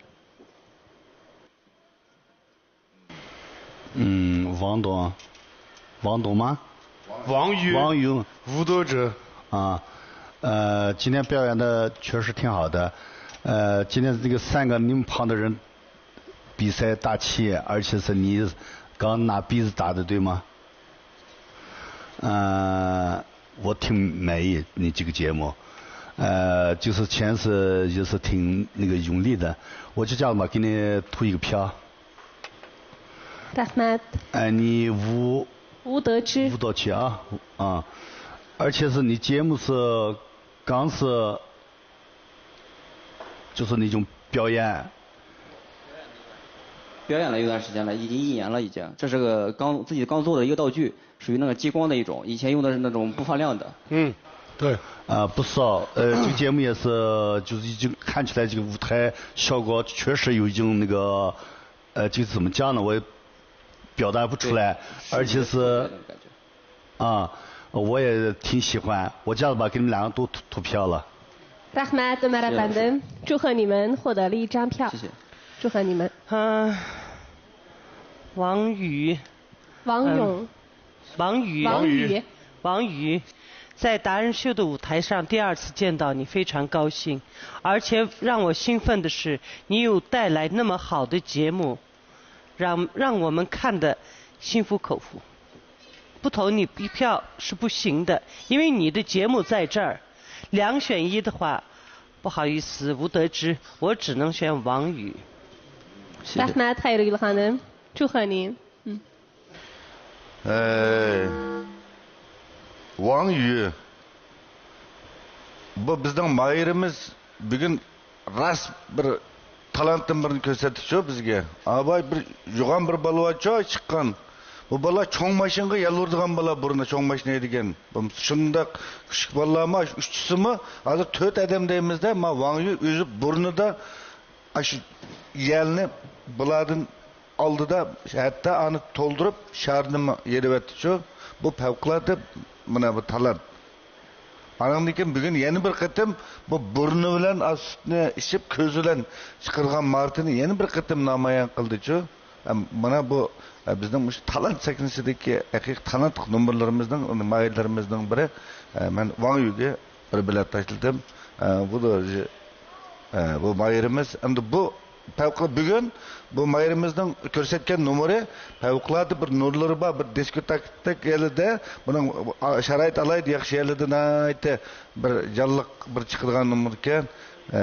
嗯，王董，王董吗？王宇，王宇，吴德哲。啊，呃，今天表演的确实挺好的。呃，今天这个三个你们旁的人比赛打气，而且是你刚拿杯子打的，对吗？呃，我挺满意你这个节目，呃，就是全是也是挺那个用力的。我就这样吧，给你投一个票。 رەھمەت. 哎，你舞吴德之舞。蹈去啊啊，而且是你节目是刚是就是那种表演，表演了有段时间了，已经一年了，已经。这是个刚自己刚做的一个道具，属于那个激光的一种，以前用的是那种不发亮的。嗯，对，啊，不少，呃，这个节目也是，就是已经看起来这个舞台效果确实有一种那个，呃，就是怎么讲呢，我也表达不出来，而且是那种感觉。啊，我也挺喜欢，我这样子吧，给你们两个都投投票了。 رەھمەت، ئۆمەر ئەپەندىم. 祝贺你们获得了一张票. 谢谢。祝贺你们. 嗯，王宇，王勇，王宇，王宇，王宇，在达人秀的舞台上第二次见到你，非常高兴，而且让我兴奋的是，你有带来那么好的节目，让让我们看得心服口服。不投你一票是不行的，因为你的节目在这儿，两选一的话，不好意思，吴德之，我只能选王宇。谢谢。 رەھمەت، خەيرىگۈل خانىم. 祝贺您. ئەي، ۋاڭ يۈ، بۇ بىزنىڭ ماھىرىمىز بۈگۈن راست بىر تالانتتىن بىرنى كۆرسەتتىچۇ بىزگە. ئاۋاي، بىر يوغان بىر بالا بارچۇ چىققان. بۇ بالا چوڭ ماشىنىغا يالۋۇرىدىغان بالا، بۇرۇن چوڭ ماشىنا ھەيدىگەن. شۇنداق كۈچلۈك بالىلارمۇ ئۈچىسىمۇ، ھازىر تۆت ئادەم دەيمىز-دە، ما ۋاڭ يۈ ئۆزى بۇرنىدا ئاشۇ يەلنى بۇلاردىن ئالدىدا، ھەتتا ئانى تولدۇرۇپ شارنىمۇ يېرىۋەتتىچۇ. بۇ پەۋقۇلئاددە مانا بۇ تالانت. ئانىڭدىن كېيىن بۈگۈن يەنە بىر قېتىم بۇ بۇرنى بىلەن ئا سۈتنى ئىچىپ، كۆزى بىلەن چىقىرغان ماھارىتىنى يەنە بىر قېتىم نامايان قىلدىچۇ. ئەم، مانا بۇ، ئە، بىزنىڭ مۇشۇ تالانت سەھنىسىدىكى ھەقىقىي تالانتلىق نومۇرلىرىمىزنىڭ، ماھىرلىرىمىزنىڭ بىرى. ئە، مەن ۋاڭ يۈگە بىر بېلەت تاشلىدىم. ئە، بۇ دا، ئە، بۇ ماھىرىمىز. ئەمدى بۇ پەۋقۇلئاددە بۈگۈن بۇ ماھىرىمىزنىڭ كۆرسەتكەن نومۇرى پەۋقۇلئاددە بىر نۇرلىرى بار، بىر دىسكوتېكىدەك يەردە، بۇنىڭ شارائىت ئالاھىدە ياخشى يەردە ناھايىتى بىر جانلىق بىر چىقىدىغان نومۇر ئىكەن. ئە،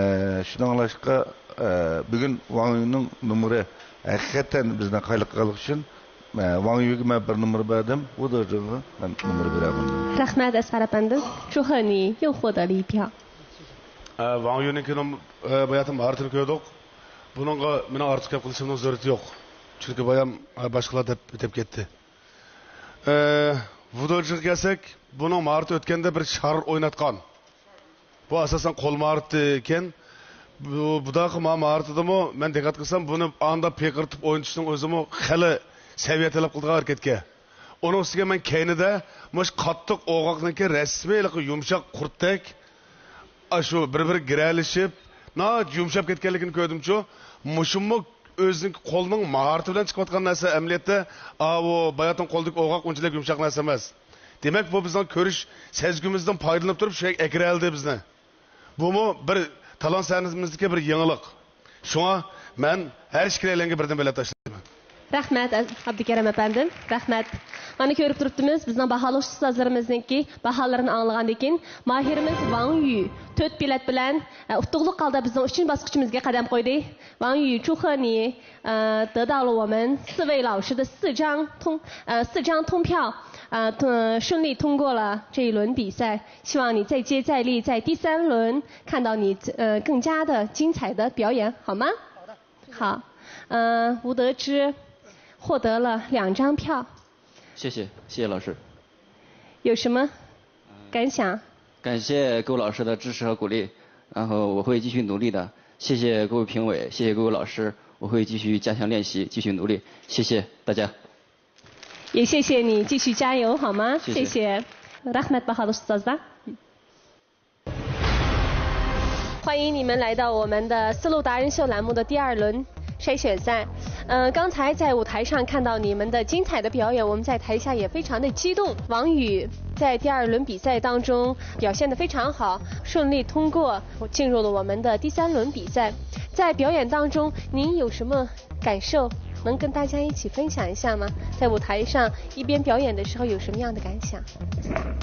شۇنىڭلاشقا، ئە، بۈگۈن ۋاڭ يۈنىڭ نومۇرى ھەقىقەتەن بىزنى قايىل قىلغانلىقى ئۈچۈن، ئە، ۋاڭ يۈگە مەن بىر نومۇر بەردىم، ۋۇ دېجىغا مەن نومۇر بېرەلمىدىم. رەھمەت، ئەسقەر ئەپەندىم. 祝贺你又获得了一票. ئە، ۋاڭ يۈنىڭكى نوم-، ئە، باياتىن ماھارىتىنى كۆردۇق. بۇنىڭغا مېنىڭ ئارتۇق گەپ قىلىشىمنىڭ زۆرۈرىتى يوق. چۈنكى بايام، ئە، باشقىلار دەپ ئۆتۈپ كەتتى. ئە، ۋۇدۇچىغا كەلسەك، بۇنىڭ ماھارىتى ئۆتكەندە بىر شار ئويناتقان. بۇ ئاساسەن قول ماھارىتى ئىكەن. بۇ، بۇداقى ما-، ماھارىتىدىمۇ مەن دىققەت قىلسام، بۇنى ئاندا پىرقىرىتىپ ئوينىتىشنىڭ ئۆزىمۇ خېلى سەۋىيە تەلەپ قىلىدىغان ھەرىكەتكەن. ئۇنىڭ ئۈستىگە مەن كەينىدە مۇشۇ قاتتىق ئوغاقنىڭكى رەسمىي ھېلىقى يۇمشاق قۇرتتەك، ئاشۇ بىر-بىرىگە گىرەلىشىپ، ناھايىتى يۇمشاپ كەتكەنلىكىنى كۆردۈمچۇ. مۇشۇمۇ ئۆزىنىڭ قولىنىڭ ماھارىتى بىلەن چىقىۋاتقان نەرسە ئەمەلىيەتتە، ئاۋۇ باياتىن قولدىكى ئوغاق ئۇنچىلىك يۇمشاق نەرسە ئەمەس. دېمەك، بۇ بىزنىڭ كۆرۈش سەزگۈمىزدىن پايدىلىنىپ تۇرۇپ، شۇ يەرگە ئەكىرەلدى بىزنى. بۇمۇ بىر تالانت سەھنىمىزدىكى بىر يېڭىلىق. شۇڭا مەن ھەر ئىككىلەيلەنگە بىردىن بېلەت تاشلايمەن. رەھمەت، ئابدۇكېرىم ئەپەندىم، رەھمەت. مانا كۆرۈپ تۇرۇپتىمىز، بىزنىڭ باھالىغۇچى ئۇستازلىرىمىزنىڭكى باھالىرىنى ئاڭلىغاندىن كېيىن، ماھىرىمىز ۋاڭ يۈ تۆت بېلەت بىلەن، ئە، ئۇتۇقلۇق ھالدا بىزنىڭ ئۈچىنچى باسقۇچىمىزغا قەدەم قويدى. 王宇，祝贺你，呃，得到了我们四位老师的四张通，呃，四张通票，呃，通，顺利通过了这一轮比赛。希望你再接再厉，在第三轮看到你，呃，更加的精彩的表演，好吗？好的。好，呃，吴德之获得了两张票。谢谢，谢谢老师。有什么感想？感谢各位老师的支持和鼓励，然后我会继续努力的。谢谢各位评委，谢谢各位老师，我会继续加强练习，继续努力。谢谢大家。也谢谢你，继续加油，好吗？谢谢。谢谢。رەھمەت، باھالىق ئۇستازلار. 欢迎你们来到我们的丝路达人秀栏目的第二轮筛选赛。呃，刚才在舞台上看到你们的精彩的表演，我们在台下也非常的激动。王宇在第二轮比赛当中表现得非常好，顺利通过，进入了我们的第三轮比赛。在表演当中，您有什么感受？能跟大家一起分享一下吗？在舞台上一边表演的时候有什么样的感想？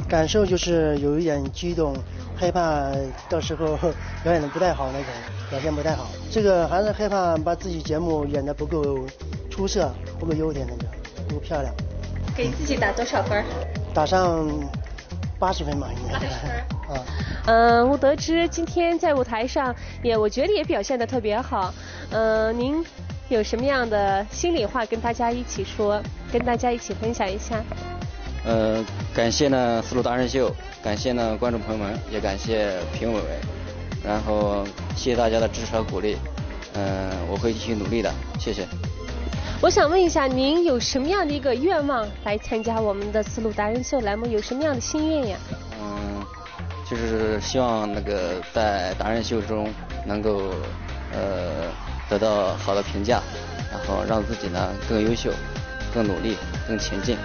感受就是有一点激动，害怕到时候表演得不太好那种，表现不太好。这个还是害怕把自己节目演得不够出色，不够优点那个，不够漂亮。给自己打多少分儿？打上八十分吧，应该。八十分儿。啊。嗯，我得知今天在舞台上也，我觉得也表现得特别好。嗯，您有什么样的心里话跟大家一起说，跟大家一起分享一下？呃，感谢呢丝路达人秀，感谢呢观众朋友们，也感谢评委，然后谢谢大家的支持和鼓励。嗯，我会继续努力的，谢谢。我想问一下，您有什么样的一个愿望来参加我们的丝路达人秀栏目？有什么样的心愿呀？嗯，就是希望那个在达人秀中能够呃得到好的评价，然后让自己呢更优秀、更努力、更前进。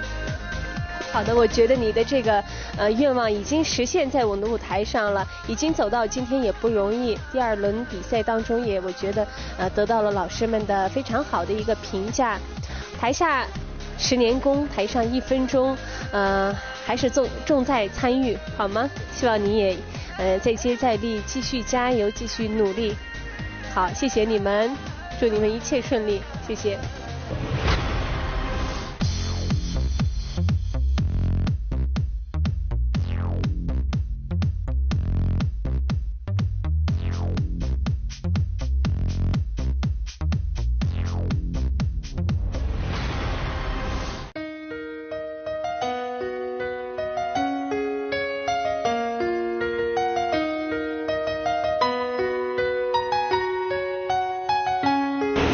好的，我觉得你的这个呃愿望已经实现在我们的舞台上了，已经走到今天也不容易。第二轮比赛当中也，我觉得呃得到了老师们的非常好的一个评价。台下十年功，台上一分钟，呃，还是重重在参与，好吗？希望你也呃再接再厉，继续加油，继续努力。好，谢谢你们，祝你们一切顺利，谢谢。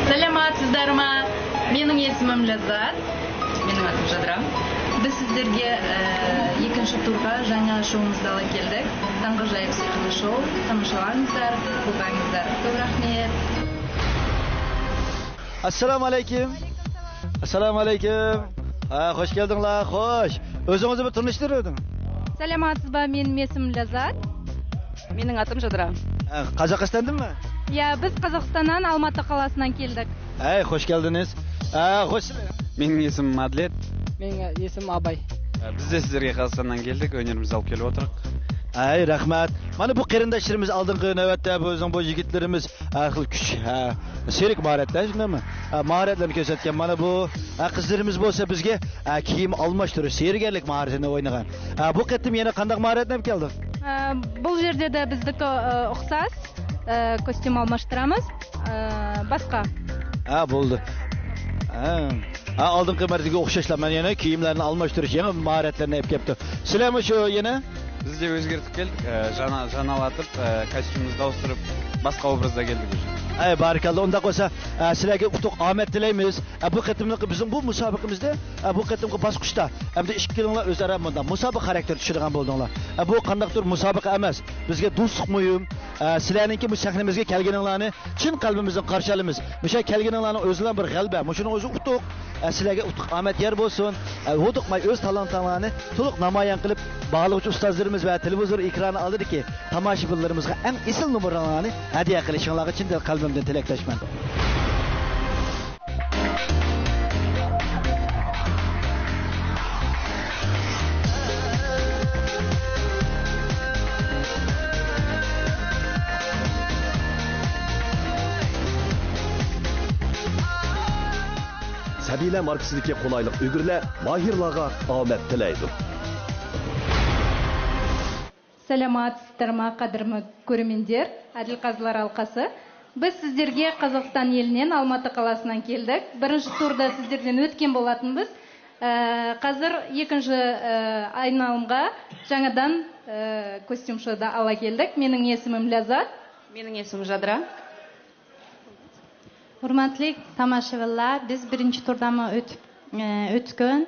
سالاماتسىزلارما؟ مېنىڭ ئېسىمىم لەززەت. مېنىڭ ئاتىم جادرا. بىز سىزلەرگە، ئە، ئىككىنچى تۇرغا يېڭى شوۋىمىزنى ئالا كەلدۇق. تاڭغا ئاجايىپ سېھىرلىق شوۋ. تاماشىلاڭلار، قوبۇلاڭلار. كۆپ رەھمەت. ئەسسالامۇ ئەلەيكۇم. ئەسسالامۇ ئەلەيكۇم. ھە، خوش كەلدىڭلار، خوش. ئۆزىڭىزنى بىر تونۇشتۇرۇۋېتىڭ. سالاماتسىزبا، مېنىڭ ئېسىم لەززەت. مېنىڭ ئاتىم جادرا. ھە، قازاقىستاندىنمۇ؟ يا، بىز قازاقىستاندىن، ئالماتا قالاسىدىن كەلدۇق. ھەي، خوش كەلدىڭىز. ھە، خوش. مېنىڭ ئېسىم مادلېت. مېنىڭ ئېسىم ئاباي. ھە، بىز دە سىزلەرگە قازاقىستاندىن كەلدۇق، ئۈنىمىزنى ئېلىپ كېلىۋاتىرۇق. ھەي، رەھمەت. مانا بۇ قېرىنداشلىرىمىز ئالدىنقى نۆۋەتتە بۇ بىزنىڭ بۇ يىگىتلىرىمىز ھەر خىل كۈچ، ھە، سېرك ماھارەتلەر، شۇنداقمۇ؟ ھە، ماھارەتلەرنى كۆرسەتكەن. مانا بۇ، ھە، قىزلىرىمىز بولسا بىزگە، ھە، كىيىم ئالماشتۇرۇش، سېھىرگەرلىك ماھارىتىنى ئوينىغان. ھە، بۇ قېتىم يەنە قانداق ماھارەتنى ئېلىپ كەلدىڭ؟ ئە، بۇ يەردە دە بىزدىكى، ئە، ئوخشاش، ئە، كوستيۇم ئالماشتۇرىمىز، ئە، باشقا. ھە، بولدى. ھە. ھە، ئالدىنقى مەرتىگە ئوخشاشلا مانا يەنە كىيىملەرنى ئالماشتۇرۇش، يېڭى ماھارەتلەرنى ئېلىپ كەپتۇ. سىلەرمۇ شۇ يەنە؟ بىز دە ئۆزگەرتىپ كەلدۇك، ئە، ژانا-، ژاناۋاتىپ، ئە، كاستيۇمىمىزنى ئاۋۇستۇرۇپ، باشقا ئوبرازدا كەلدۇق. ھەي، بارىكاللا. ئۇنداق بولسا، ئە، سىلەرگە ئۇتۇق، ئامەت تىلەيمىز. ئە، بۇ قېتىملىقى بىزنىڭ بۇ مۇسابىقىمىزدە، ئە، بۇ قېتىمقى باسقۇچتا ھەمدە ئىككىلىڭلار ئۆزئارا مۇنداق مۇسابىقە خاراكتېرى چۈشىدىغان بولدۇڭلار. ئە، بۇ قانداقتۇر مۇسابىقە ئەمەس. بىزگە دوستلۇق مۇھىم. ئە، سىلەرنىڭكى بۇ سەھنىمىزگە كەلگىنىڭلارنى چىن قەلبىمىزدىن قارشى ئالىمىز. مۇشۇ كەلگىنىڭلارنىڭ ئۆزىلا بىر غەلىبە. مۇشۇنىڭ ئۆزى ئۇتۇق. ئە، سىلەرگە ئۇتۇق، ئامەت يار بولسۇن. ئە، ھودۇقماي ئۆز تالانتىڭلارنى تولۇق نامايان قىلىپ، باھالىغۇچى ئۇستازلىرىمىز ۋە تېلېۋىزور ئېكرانى ئالدىدىكى تاماشىبىنلىرىمىزغا ئەڭ ئېسىل نومۇرلىرىڭلارنى ھەدىيە قىلىشىڭلارغا چىن قەلبىمدىن تىلەكداشمەن. سەبىيلەر ماركىسىدىكى قولايلىق ئۈگرىلەر ماھىرلارغا ئامەت تىلەيدۇ. سالاماتسىزلارما، قەدىرلىك كۆرۈرمەنلەر، ئادىل قازىلار ھالقىسى. بىز سىزلەرگە قازاقىستان ئېلىنىڭ ئالماتا قالاسىدىن كەلدۇق. بىرىنچى تۇردا سىزلەردىن ئۆتكەن بولاتتۇق بىز. ئە، ھازىر ئىككىنچى، ئە، ئايلانمىغا يېڭىدىن، ئە، كوستيۇم شوۋدا ئالا كەلدۇق. مېنىڭ ئېسىمىم لەززەت. مېنىڭ ئېسىم جادرا. ھۆرمەتلىك تاماشىبىنلار، بىز بىرىنچى تۇردىنمۇ ئۆتۈپ ئۆتكۈن.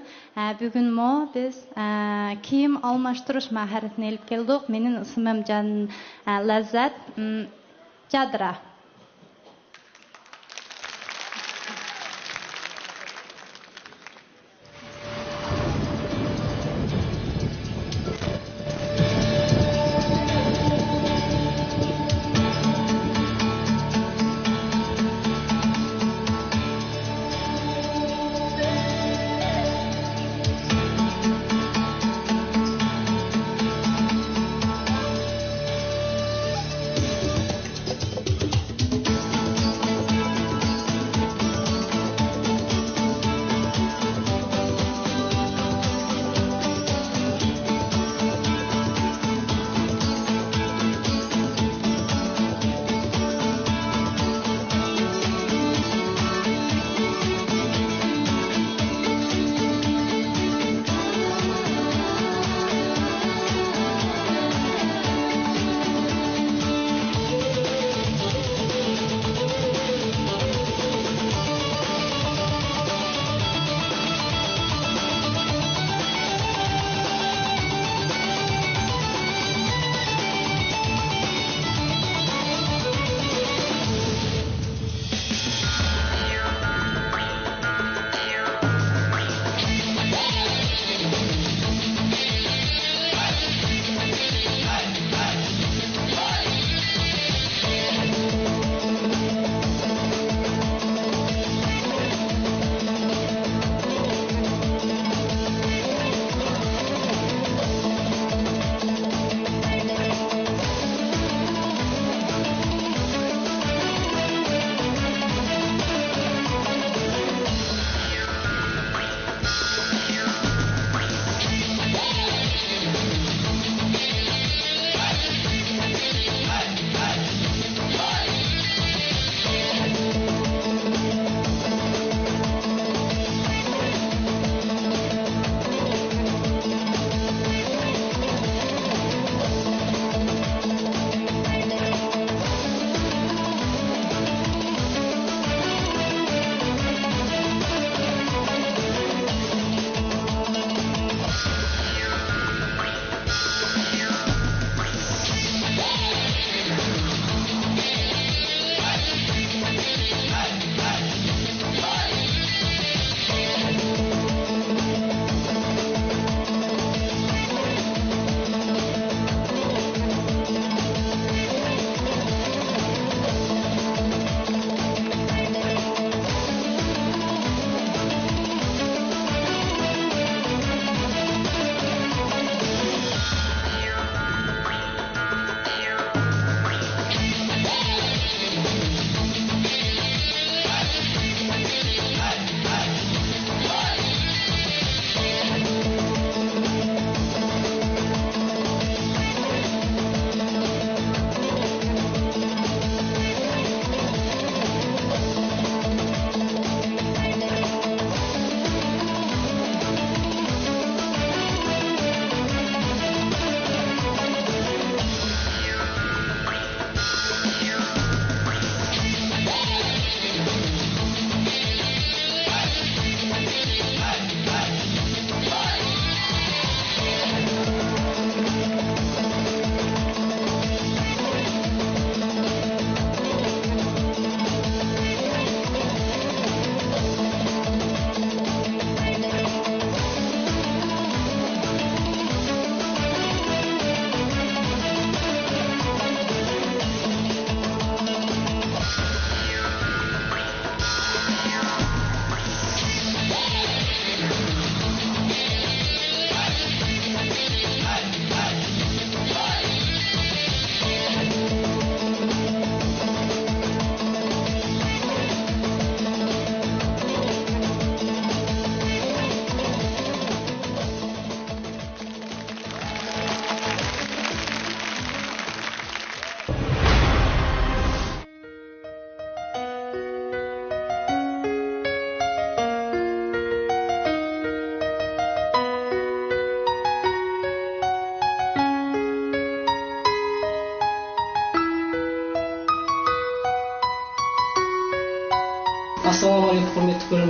بۈگۈنمۇ بىز كىيىم ئالماشتۇرۇش ماھارىتىنى ئېلىپ كەلدۇق. مېنىڭ ئىسمىم جان، لەززەت، چادرا.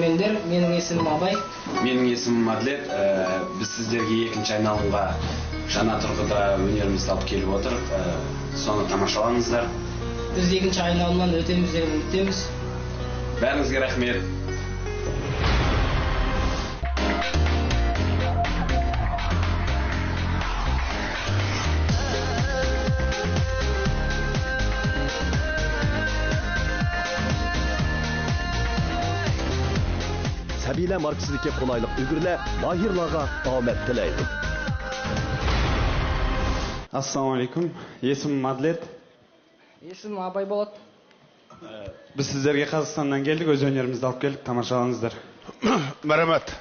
مەندىر، مېنىڭ ئېسىمىم ئاباي. مېنىڭ ئېسىمىم ئادلەت. ئە، بىز سىزلەرگە يەكىنچى ئاينالغا شانا تۇرغۇدا ھۈنىرىمىزنى ئېلىپ كېلىپ ئولتۇرۇق. ئە، سونا تاماشالاڭلار. بىز يەكىنچى ئاينالنى ئۆتىمىز دەپ ئۈمىد قىلىمىز. بەرىڭىزگە رەھمەت. سەبىيلەر ماركىسىدىكى قولايلىق ئۈگرىلەر ماھىرلارغا ئامەت تىلەيدۇ. ئەسسالامۇئەلەيكۇم. ئېسىمىم ئادلەت. ئېسىمىم ئاباي بولات. بىز سىزلەرگە قازاقىستاندىن كەلدۇق، ئۆز ھۈنىرىمىزنى ئېلىپ كەلدۇق، تاماشالاڭلار. مەرھەمەت.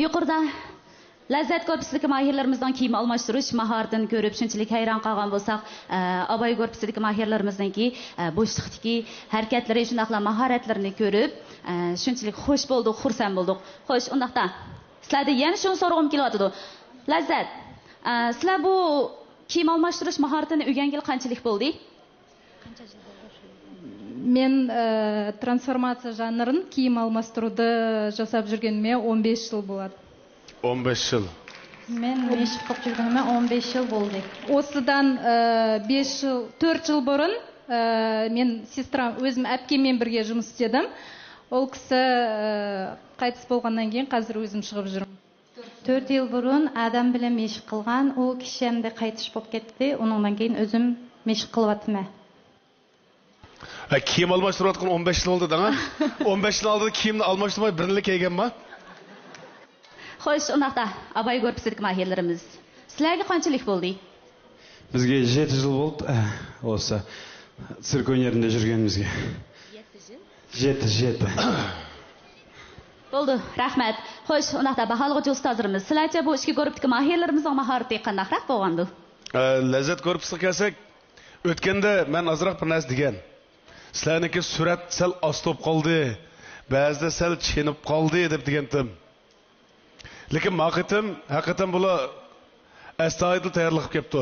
يۇقىرىدا لەززەت گۇرۇپپىسىدىكى ماھىرلىرىمىزنىڭ كىيىم ئالماشتۇرۇش ماھارىتىنى كۆرۈپ شۇنچىلىك ھەيران قالغان بولساق، ئە، ئاباي گۇرۇپپىسىدىكى ماھىرلىرىمىزنىڭكى، ئە، بوشلۇقتىكى ھەرىكەتلىرى، شۇنداقلا ماھارەتلىرىنى كۆرۈپ، ئە، شۇنچىلىك خۇش بولدۇق، خۇرسەن بولدۇق. خوش، ئۇنداقتا سىلەردىن يەنە شۇنى سورىغۇم كېلىۋاتىدۇ. لەززەت، ئە، سىلەر بۇ كىيىم ئالماشتۇرۇش ماھارىتىنى ئۆگەنگىلى قانچىلىك بولدى؟ مەن، ئە، ترانسفورماتسىيە ژانىرىنى كىيىم ئالماشتۇرۇۋدا جاساپ يۈرگىنىمە ئون بەش يىل بولىدۇ. ئون بەش يىل. مەن مەشىق قىلىپ يۈرگىنىمە ئون بەش يىل بولدى. ئۇسىدىن، ئە، بەش يىل، تۆت يىل بۇرۇن، ئە، مەن سېسترام، ئۆزۈم ئەپكەم بىلەن بىرگە جۇمۇس ئىشلىدىم. ئۇ كىشى، ئە، قايتىس بولغاندىن كېيىن ھازىر ئۆزۈم چىقىپ يۈرۈم. تۆت يىل بۇرۇن ئادەم بىلەن مەشىق قىلغان، ئۇ كىشى ئەمدى قايتىش بولۇپ كەتتى، ئۇنىڭدىن كېيىن ئۆزۈم مەشىق قىلىۋاتىمەن. ھە، كىيىم ئالماشتۇرۇۋاتقىنى ئون بەش يىل بولدى دەڭ، ھە؟ ئون بەش يىل ئالدىدا كىيىمنى ئالماشتۇرماي بىرنىلا كىيگەنما؟ خوش، ئۇنداقتا، ئاباي گۇرۇپپىسىدىكى ماھىرلىرىمىز، سىلەرگە قانچىلىك بولدى؟ بىزگە يەتتە يىل بولدى، ئە، بولسا، سىركونيېرنىڭ يۈرگىنىمىزگە. يەتتە يىل؟ يەتتە، يەتتە. بولدى، رەھمەت. خوش، ئۇنداقتا، باھالىغۇچى ئۇستازلىرىمىز، سىلەرچە بۇ ئىككى گۇرۇپپىدىكى ماھىرلىرىمىزنىڭ ماھارىتى قانداقراق بولغاندۇ؟ ئە، لەززەت گۇرۇپپىسىغا كەلسەك، ئۆتكەندە مەن ئازراق بىر نەرسە دېگەن. سىلەرنىڭكى سۈرئەت سەل ئاستا بولۇپ قالدى، بەزىدە سەل چېنىپ قالدى دەپ دېگەنتىم. لېكىن ما قېتىم ھەقىقەتەن بۇلار ئەستايىدىل تەييارلىق قىلىپ كەپتۇ.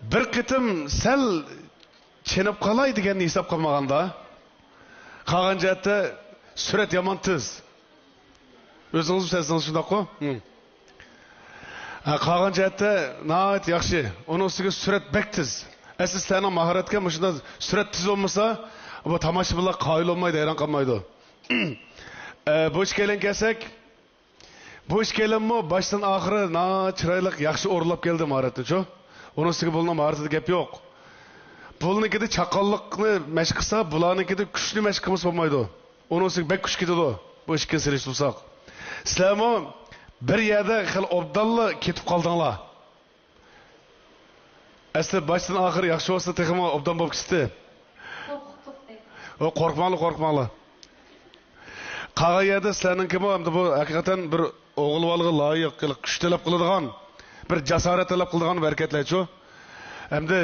بىر قېتىم سەل چېنىپ قالاي دېگەننى ھېساب قىلمىغاندا، قالغان جەھەتتە سۈرئەت يامان تېز. ئۆزىڭىزمۇ سەزسىڭىز شۇنداققۇ؟ ھە، قالغان جەھەتتە ناھايىتى ياخشى. ئۇنىڭ ئۈستىگە سۈرئەت بەك تېز. ئەسلى سىلەرنىڭ ماھارەتكەن مۇشۇنداق سۈرئەت تېز بولمىسا، بۇ تاماشىبىنلار قايىل بولمايدۇ، ھەيران قالمايدۇ. ئە، بۇ ئىككىيلەنگە كەلسەك، بۇ ئىككىيلەنمۇ باشتىن ئاخىرى ناھايىتى چىرايلىق، ياخشى ئورۇنلاپ كەلدى ماھارەتنىچۇ. ئۇنىڭ ئۈستىگە بۇلارنىڭ ماھارىتىدە گەپ يوق. بۇلارنىڭكىدە چاققانلىقنى مەشىق قىلسا، بۇلارنىڭكىدە كۈچنى مەشىق قىلمىسا بولمايدۇ. ئۇنىڭ ئۈستىگە بەك كۈچ كېتىدۇ. بۇ ئىككىنى سېلىشتۇرساق. سىلەرمۇ بىر يەردە خېلى ئوبدانلا كېتىپ قالدىڭلار. ئەسلى باشتىن ئاخىر ياخشى بولسا تېخىمۇ ئوبدان بولۇپ كېتەتتى. ئو، قورقماڭلار، قورقماڭلار. قالغان يەردە سىلەرنىڭكىمۇ ئەمدى بۇ ھەقىقەتەن بىر ئوغۇل بالىغا لايىق، كۈچ تەلەپ قىلىدىغان، بىر جاسارەت تەلەپ قىلىدىغان بىر ھەرىكەتلەرچۇ. ئەمدى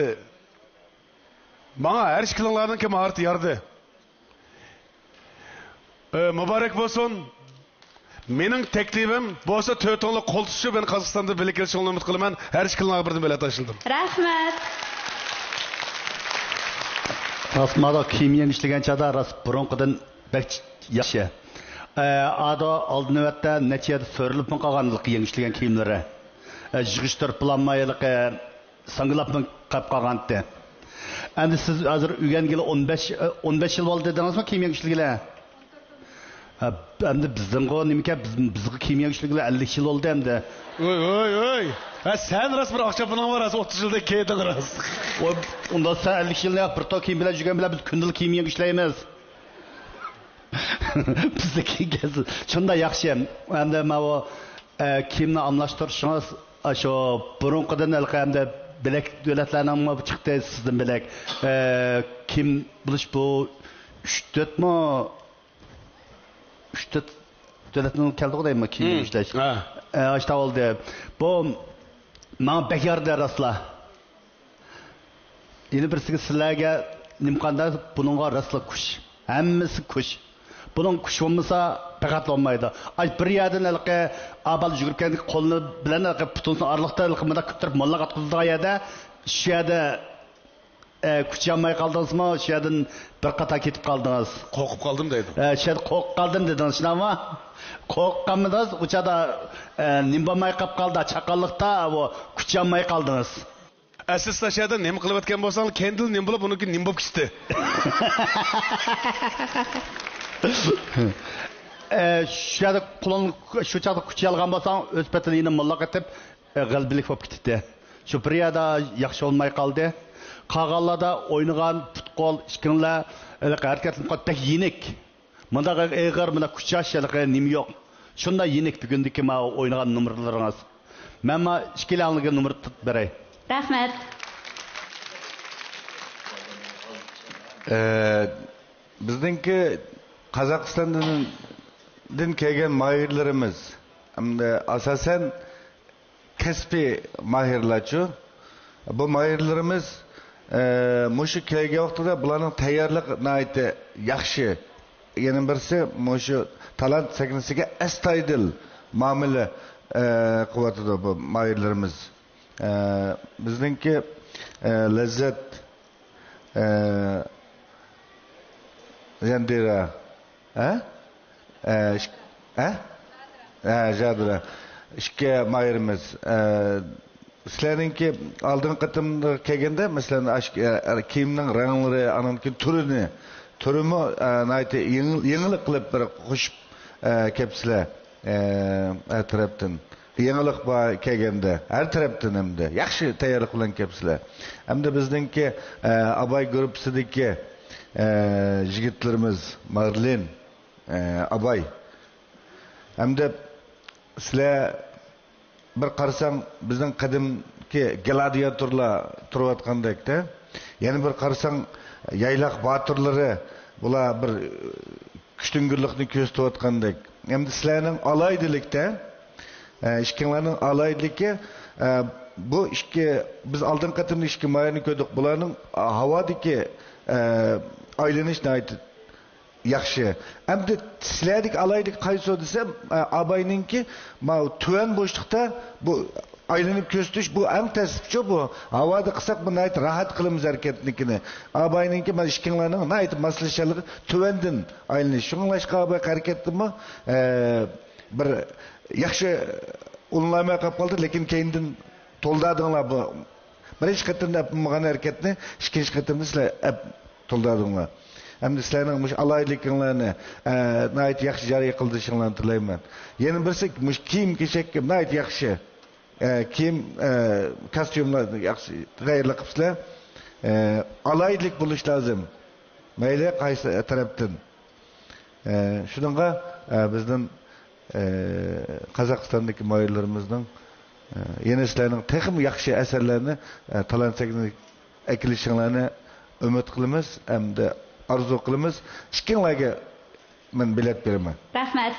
ماڭا ھەر ئىككىلىڭلارنىڭكى ماھارىتى يارىدى. ئى، مۇبارەك بولسۇن. مېنىڭ تەكلىپىم بولسا، تۆتۈڭلار قول تۇتۇشۇپ، يەنە قازاقىستاندا بىللە كېلىشىڭلارنى ئۈمىد قىلىمەن. ھەر ئىككىلىڭلارغا بىردىن بېلەت تاشلىدىم. رەھمەت. راست، مانا كىيىم يېڭىش دېگەن چاغدا راست بۇرۇنقىدىن بەك ياخشى. ئە، ئادا ئالدى نۆۋەتتە نەچچە يەردە سۆرىلىپمۇ قالغان يېڭىش دېگەن كىيىملىرى. ئە، يىغىشتۇرۇپ بولالماي، ھېلىقى ساڭگىلاپمۇ قېلىپ قالغانتى. ئەمدى سىز ھازىر ئۆگەنگىلى ئون بەش، ئون بەش يىل بولدى دېدىڭىزمۇ كىيىم يېڭىشلىگىلى؟ ھە، ئەمدى بىزنىڭغۇ نېمىكەن، بىز، بىزغا كىيىم يېڭىشلىگىلى ئەللىك يىل بولدى ئەمدى. ۋوي، ۋوي، ۋوي. ھە، سەن راست بىر ئاق چاپىنىڭ بار، راست ئوتتۇز يىلدەك كىيدىڭ راست. ۋوي، ئۇندا سەن ئەللىك يىلنى ياق، بىر تال كىيىم بىلەن يۈرگەن بىلەن بىز كۈندىلىك كىيىم يېڭىشلەيمىز. بىزدىكى شۇنداق ياخشى. ئەمدى ماۋۇ، ئە، كىيىمنى ئالماشتۇرۇشىڭىز، ئاشۇ بۇرۇنقىدىن ھېلىقى ئەمدى بىلەك دۆلەتلەرنىڭمۇ چىقتى سىزدىن بىلەك. ئە، كىيىم بولۇش بۇ ئۈچ تۆتمۇ، ئۈچ تۆت دۆلەتنىڭ كەلدىغۇ دەيمەن كىيىم ئىشلەش. ھە. ئە، ئاشۇنداق بولدى. بۇ ماڭا بەك يارىدى راستلا. يەنە بىرسىگە سىلەرگە نېمە قانداق، بۇنىڭغا راستلا كۈچ. ھەممىسى كۈچ. بۇنىڭ كۈچ بولمىسا، پەقەت بولمايدۇ. ئاي، بىر يەردىن ھېلىقى ئابال يۈگۈرۈپ كەلگەن قولىنى بىلەن ھېلىقى پۇتىنىڭ ئارىلىقتا ھېلىقى مۇنداق كۆتۈرۈپ موللاق ئاتقۇزىدىغان يەردە، شۇ يەردە، ئە، كۈچىيەلمەي قالدىڭىزمۇ؟ شۇ يەردىن بىر قاتار كېتىپ قالدىڭىز. قورقۇپ قالدىم دەيدۇ. ئە، شۇ يەردە قورقۇپ قالدىم دېدىڭىز، شۇنداقمۇ؟ قورقۇپ قالمىدىڭىز، ئۇ چاغدا، ئە، نېمە بولماي قاپ قالدى، چاققانلىقتا، ئۇ كۈچىيەلمەي قالدىڭىز. ئەسلى سىلەر شۇ يەردە نېمە قىلىۋەتكەن بولساڭلار، كەينىدىن نېمە بولۇپ، ئۇنىڭكى نېمە بولۇپ كېتىتتى؟ ئە، شۇ يەردە قولۇڭ، شۇ چاغدا كۈچىيەلىگەن بولساڭ، ئۆز پېتىنى يەنە موللاق ئېتىپ، ئە، غەلىبىلىك بولۇپ كېتىتتى. شۇ بىر يەردە ياخشى بولماي قالدى. قالغانلاردا ئوينىغان پۇتبول ئىككىڭلار، ھېلىقى ھەرىكەتلىنىپ قالدى، بەك يېنىك. مۇنداق ئېغىر، مۇنداق كۈچەش ھېلىقى نېمە يوق. شۇنداق يېنىك بۈگۈندىكى ماۋۇ ئوينىغان نومۇرلىرىڭىز. مەن ما ئىككىلەڭلارگە نومۇر تۇتۇپ بېرەي. رەھمەت. ئە، بىزنىڭكى قازاقىستاندىن دىن كەلگەن ماھىرلىرىمىز، ئەمدى ئاساسەن كەسپىي ماھىرلارچۇ. بۇ ماھىرلىرىمىز، ئە، مۇشۇ كەلگەن ۋاقتىدا بۇلارنىڭ تەييارلىقى ناھايىتى ياخشى. يەنە بىرسى، مۇشۇ تالانت سەھنىسىگە ئەستايىدىل مۇئامىلە، ئە، قىلىۋاتىدۇ بۇ ماھىرلىرىمىز. ئە، بىزنىڭكى، ئە، لەززەت، ئە، زەندىرە، ھە؟ ئە، ئىك-، ھە؟ ھە، ژادىرە. ئىككى ماھىرىمىز. ئە، سىلەرنىڭكى ئالدىنقى قېتىمغا كەلگەندە، مەسىلەن، ئاشۇ، ئە، كىيىمنىڭ رەڭلىرى، ئانىڭدىن كېيىن تۈرىنى، تۈرىمۇ، ئە، ناھايىتى يېڭى-، يېڭىلىق قىلىپ بىر قوشۇپ، ئە، كەپسىلەر. ئە، ھەر تەرەپتىن. يېڭىلىق بار كەلگەندە، ھەر تەرەپتىن ھەمدە ياخشى تەييارلىق بىلەن كەپسىلەر. ھەمدە بىزنىڭكى، ئە، ئاباي گۇرۇپپىسىدىكى، ئە، يىگىتلىرىمىز مارلىن، ئە، ئاباي. ھەمدە سىلەر بىر قارىساڭ، بىزنىڭ قەدىمكى گلادىياتورلار تۇرۇۋاتقاندەكتە، يەنە بىر قارىساڭ، يايلاق باتۇرلىرى، بۇلار بىر كۈچتۈڭگۈرلۈكنى كۆرسىتىۋاتقاندەك. ئەمدى سىلەرنىڭ ئالاھىدىلىكتە، ئە، ئىككىڭلارنىڭ ئالاھىدىلىكى، ئە، بۇ ئىككى، بىز ئالدىنقى قېتىمدا ئىككى ماھىرنى كۆردۇق. بۇلارنىڭ، ئا، ھاۋادىكى، ئە، ئايلىنىش ناھايىتى ياخشى. ئەمدى سىلەردىكى ئالاھىدىلىك قايسى دېسەم، ئە، ئاباينىڭكى ماۋۇ تۆۋەن بوشلۇقتا بۇ ئايلىنىپ كۆرسىتىش، بۇ ئەڭ تەسلىپچۇ بۇ. ھاۋادا قىلساق، بۇ ناھايىتى راھەت قىلىمىز ھەرىكەتنىكىنى. ئاباينىڭكى مانا ئىككىڭلارنىڭ ناھايىتى ماسلىشارلىقى تۆۋەندىن ئايلىنىش. شۇڭلاشقا ئاباي ھەرىكەتتىمۇ، ئە، بىر ياخشى ئۇلىنالماي قاپ قالدى، لېكىن كەينىدىن تولدادىڭلار بۇ. بىرىنچى قېتىمدا ئەپ بولمىغان ھەرىكەتنى ئىككىنچى قېتىمدا سىلەر ئەپ تولدادىڭلار. ئەمدى سىلەرنىڭ مۇشۇ ئالاھىدىلىكىڭلارنى، ئە، ناھايىتى ياخشى جارى قىلدۇرۇشۇڭلارنى تىلەيمەن. يەنە بىرسى، مۇشۇ كىيىم-كېچەك ناھايىتى ياخشى. ئە، كىيىم، ئە، كاستيۇملار ياخشى تەييارلىق قىپسىلەر. ئە، ئالاھىدىلىك بولۇش لازىم. مەيلى قايسى تەرەپتىن. ئە، شۇنىڭغا، ئە، بىزنىڭ، ئە، قازاقىستاندىكى ماھىرلىرىمىزنىڭ، ئە، يەنە سىلەرنىڭ تېخىمۇ ياخشى ئەسەرلەرنى، ئە، تالانت سەھنىگە ئەكېلىشىڭلارنى ئۈمىد قىلىمىز ھەمدە ئارزۇ قىلىمىز. ئىككىڭلارگە مەن بېلەت بېرىمەن. رەھمەت.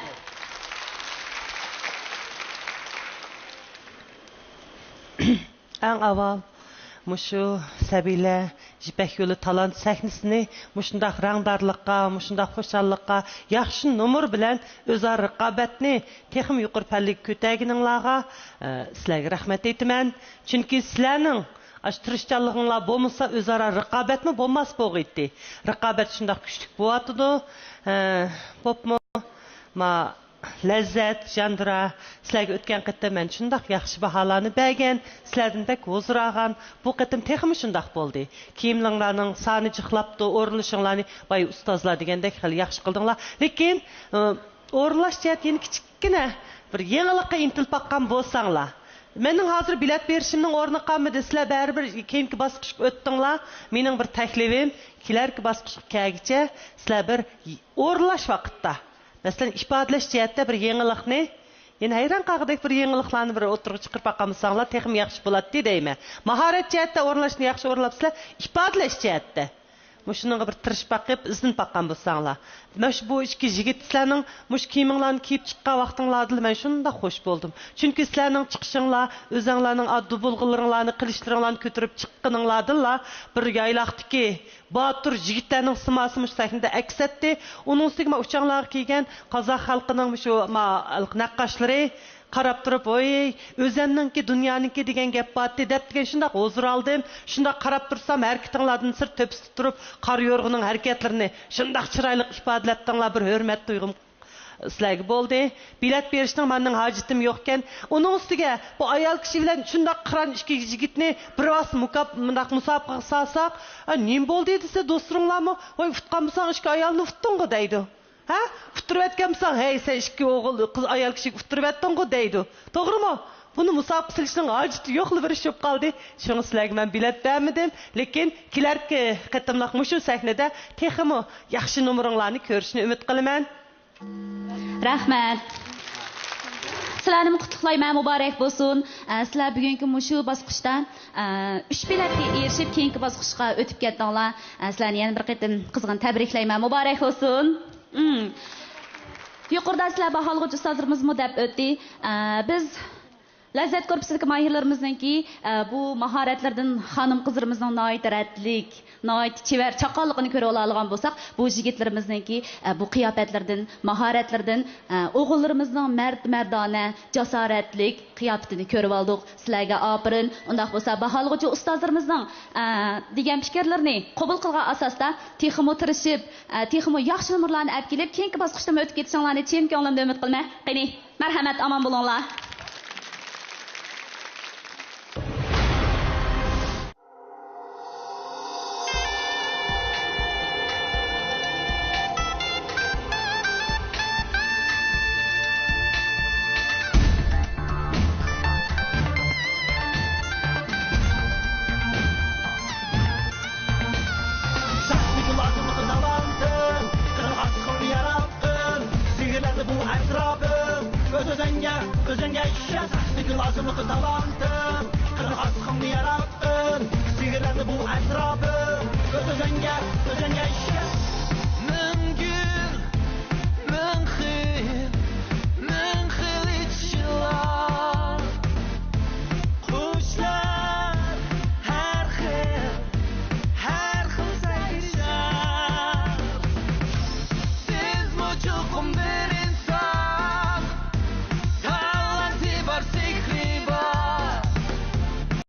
ئەڭ ئاۋۋال مۇشۇ سەبىيلەر يىپەك يولى تالانت سەھنىسىنى مۇشۇنداق رەڭدارلىققا، مۇشۇنداق خۇشاللىققا، ياخشى نومۇر بىلەن ئۆزئارا رىقابەتنى تېخىمۇ يۇقىرى پەللىگە كۆتەرگىنىڭلارغا، ئە، سىلەرگە رەھمەت ئېيتىمەن. چۈنكى سىلەرنىڭ ئاشۇ تىرىشچانلىقىڭلار بولمىسا، ئۆزئارا رىقابەتمۇ بولماس بولغىيتتى. رىقابەت شۇنداق كۈچلۈك بولۇۋاتىدۇ. ئە، بوپمۇ؟ ما، لەززەت، ژاندرا، سىلەرگە ئۆتكەن قېتىم مەن شۇنداق ياخشى باھالارنى بەرگەن، سىلەردىن بەك ھۇزۇر ئالغان. بۇ قېتىم تېخىمۇ شۇنداق بولدى. كىيىملىرىڭلارنىڭ سانى جىقلاپتۇ، ئورۇنلىشىڭلارنى بايا ئۇستازلار دېگەندەك خېلى ياخشى قىلدىڭلار. لېكىن، ئى، ئورۇنلاش جەھەتتە يەنە كىچىككىنە بىر يېڭىلىققا ئىنتىلىپ باققان بولساڭلار. مېنىڭ ھازىر بېلەت بېرىشىمنىڭ ئورنى قالمىدى. سىلەر بەرىبىر كېيىنكى باسقۇچقا ئۆتتۈڭلار. مېنىڭ بىر تەكلىپىم، كېلەركى باسقۇچقا كەلگۈچە سىلەر بىر ئورۇنلاش ۋاقىتتا، مەسىلەن، ئىپادىلەش جەھەتتە بىر يېڭىلىقنى، يەنە ھەيران قالغۇدەك بىر يېڭىلىقلارنى بىر ئوتتۇرىغا چىقىرىپ باقالمىساڭلار، تېخىمۇ ياخشى بولاتتى دەيمەن. ماھارەت جەھەتتە ئورۇنلاشنى ياخشى ئورۇنلاپسىلەر، ئىپادىلەش جەھەتتە مۇشۇنىڭغا بىر تىرىشىپ باقىپ، ئىزدىنىپ باققان بولساڭلار. مانا شۇ بۇ ئىككى يىگىت سىلەرنىڭ مۇشۇ كىيىمىڭلارنى كىيىپ چىققان ۋاقتىڭلاردىلا مەن شۇنداق خوش بولدۇم. چۈنكى سىلەرنىڭ چىقىشىڭلار، ئۆزەڭلارنىڭ ئاددىي بولغىنلىرىڭلارنى، قىلىچلىرىڭلارنى كۆتۈرۈپ چىققىنىڭلاردىنلا بىر يايلاقتىكى باتۇر يىگىتلەرنىڭ سىماسى مۇشۇ سەھنىدە ئەكس ئەتتى. ئۇنىڭ ئۈستىگە مانا ئۇچاڭلارغا كىيگەن قازاق خەلقىنىڭ مۇشۇ ما-، نەققاشلىرى، قاراپ تۇرۇپ، ۋوي، ئۆزەمنىڭكى، دۇنيانىڭكى دېگەن گەپ بارتى دەپ دېگەن شۇنداق ھۇزۇر ئالدىم. شۇنداق قاراپ تۇرسام، ھەرىكىتىڭلاردىن سىرت تۆپىسىدە تۇرۇپ، قارا يورغىنىڭ ھەرىكەتلىرىنى شۇنداق چىرايلىق ئىپادىلەپتىڭلار، بىر ھۆرمەت تۇيغۇم سىلەرگە بولدى. بېلەت بېرىشنىڭ مانا مېنىڭ ھاجىتىم يوقكەن. ئۇنىڭ ئۈستىگە بۇ ئايال كىشى بىلەن شۇنداق قىران ئىككى يىگىتنى بىر ۋاس مۇكاپ-، مۇنداق مۇسابىقىگە سالساق، ئا، نېمە بولدى دېسە، دوستلىرىڭلارمۇ، ۋاي، ئۇتقان بولساڭ ئىككى ئايالنى ئۇتتۇڭغۇ دەيدۇ. ھە؟ ئۇتتۇرۇۋەتكەن بولساڭ، ھەي، سەن ئىككى ئوغۇل، قىز، ئايال كىشىگە ئۇتتۇرۇۋەتتىڭغۇ دەيدۇ. توغرىمۇ؟ بۇنى مۇسابىقە سېلىشنىڭ ھاجىتى يوقلا، بىر ئىش بولۇپ قالدى. شۇڭا سىلەرگە مەن بېلەت بەرمىدىم. لېكىن كېلەركى قېتىملىق مۇشۇ سەھنىدە تېخىمۇ ياخشى نومۇرۇڭلارنى كۆرۈشنى ئۈمىد قىلىمەن. رەھمەت. سىلەرنىمۇ قۇتلۇقلايمەن، مۇبارەك بولسۇن. ئە، سىلەر بۈگۈنكى مۇشۇ باسقۇچتا، ئە، ئۈچ بېلەتكە ئېرىشىپ، كېيىنكى باسقۇچقا ئۆتۈپ كەتتىڭلار. ئە، سىلەرنى يەنە بىر قېتىم قىزغىن تەبرىكلەيمەن، مۇبارەك بولسۇن. مم. يۇق، يۇقىرىدا سىلەر باھالىغۇچى ئۇستازلىرىمىزمۇ دەپ ئۆتتى. ئە، بىز لەززەت گۇرۇپپىسىدىكى ماھىرلىرىمىزنىڭكى، ئە، بۇ ماھارەتلىرىدىن خانىم-قىزلىرىمىزنىڭ ناھايىتى رەتلىك، ناھايىتى چېۋەر، چاققانلىقىنى كۆرۈۋالالىغان بولساق، بۇ يىگىتلىرىمىزنىڭكى، ئە، بۇ قىياپەتلىرىدىن، ماھارەتلىرىدىن، ئە، ئوغۇللىرىمىزنىڭ مەرد-مەردانە، جاسارەتلىك قىياپىتىنى كۆرۈۋالدۇق. سىلەرگە ئاپىرىن. ئۇنداق بولسا، باھالىغۇچى ئۇستازلىرىمىزنىڭ، ئە، دېگەن پىكىرلىرىنى قوبۇل قىلغان ئاساستا تېخىمۇ تىرىشىپ، ئە، تېخىمۇ ياخشى نومۇرلارنى ئەپ كېلىپ، كېيىنكى باسقۇچتىمۇ ئۆتۈپ كېتىشىڭلارنى چىن كۆڭلۈمدىن ئۈمىد قىلىمەن. قېنى، مەرھەمەت، ئامان بولۇڭلار. سەھنىگە لازىملىق تالانتىم، قىرىق ئاسقىلنى ياراتقىن، سېھىرلەندى بۇ ئەتراپىم. ئۆز-ئۆزۈڭگە، ئۆزۈڭگە ئىشەن، سەھنىگە لازىملىق تالانتىم، قىرىق ئاسقىلنى ياراتقىن، سېھىرلەندى بۇ ئەتراپىم. ئۆز-ئۆزۈڭگە، ئۆزۈڭگە ئىشەن.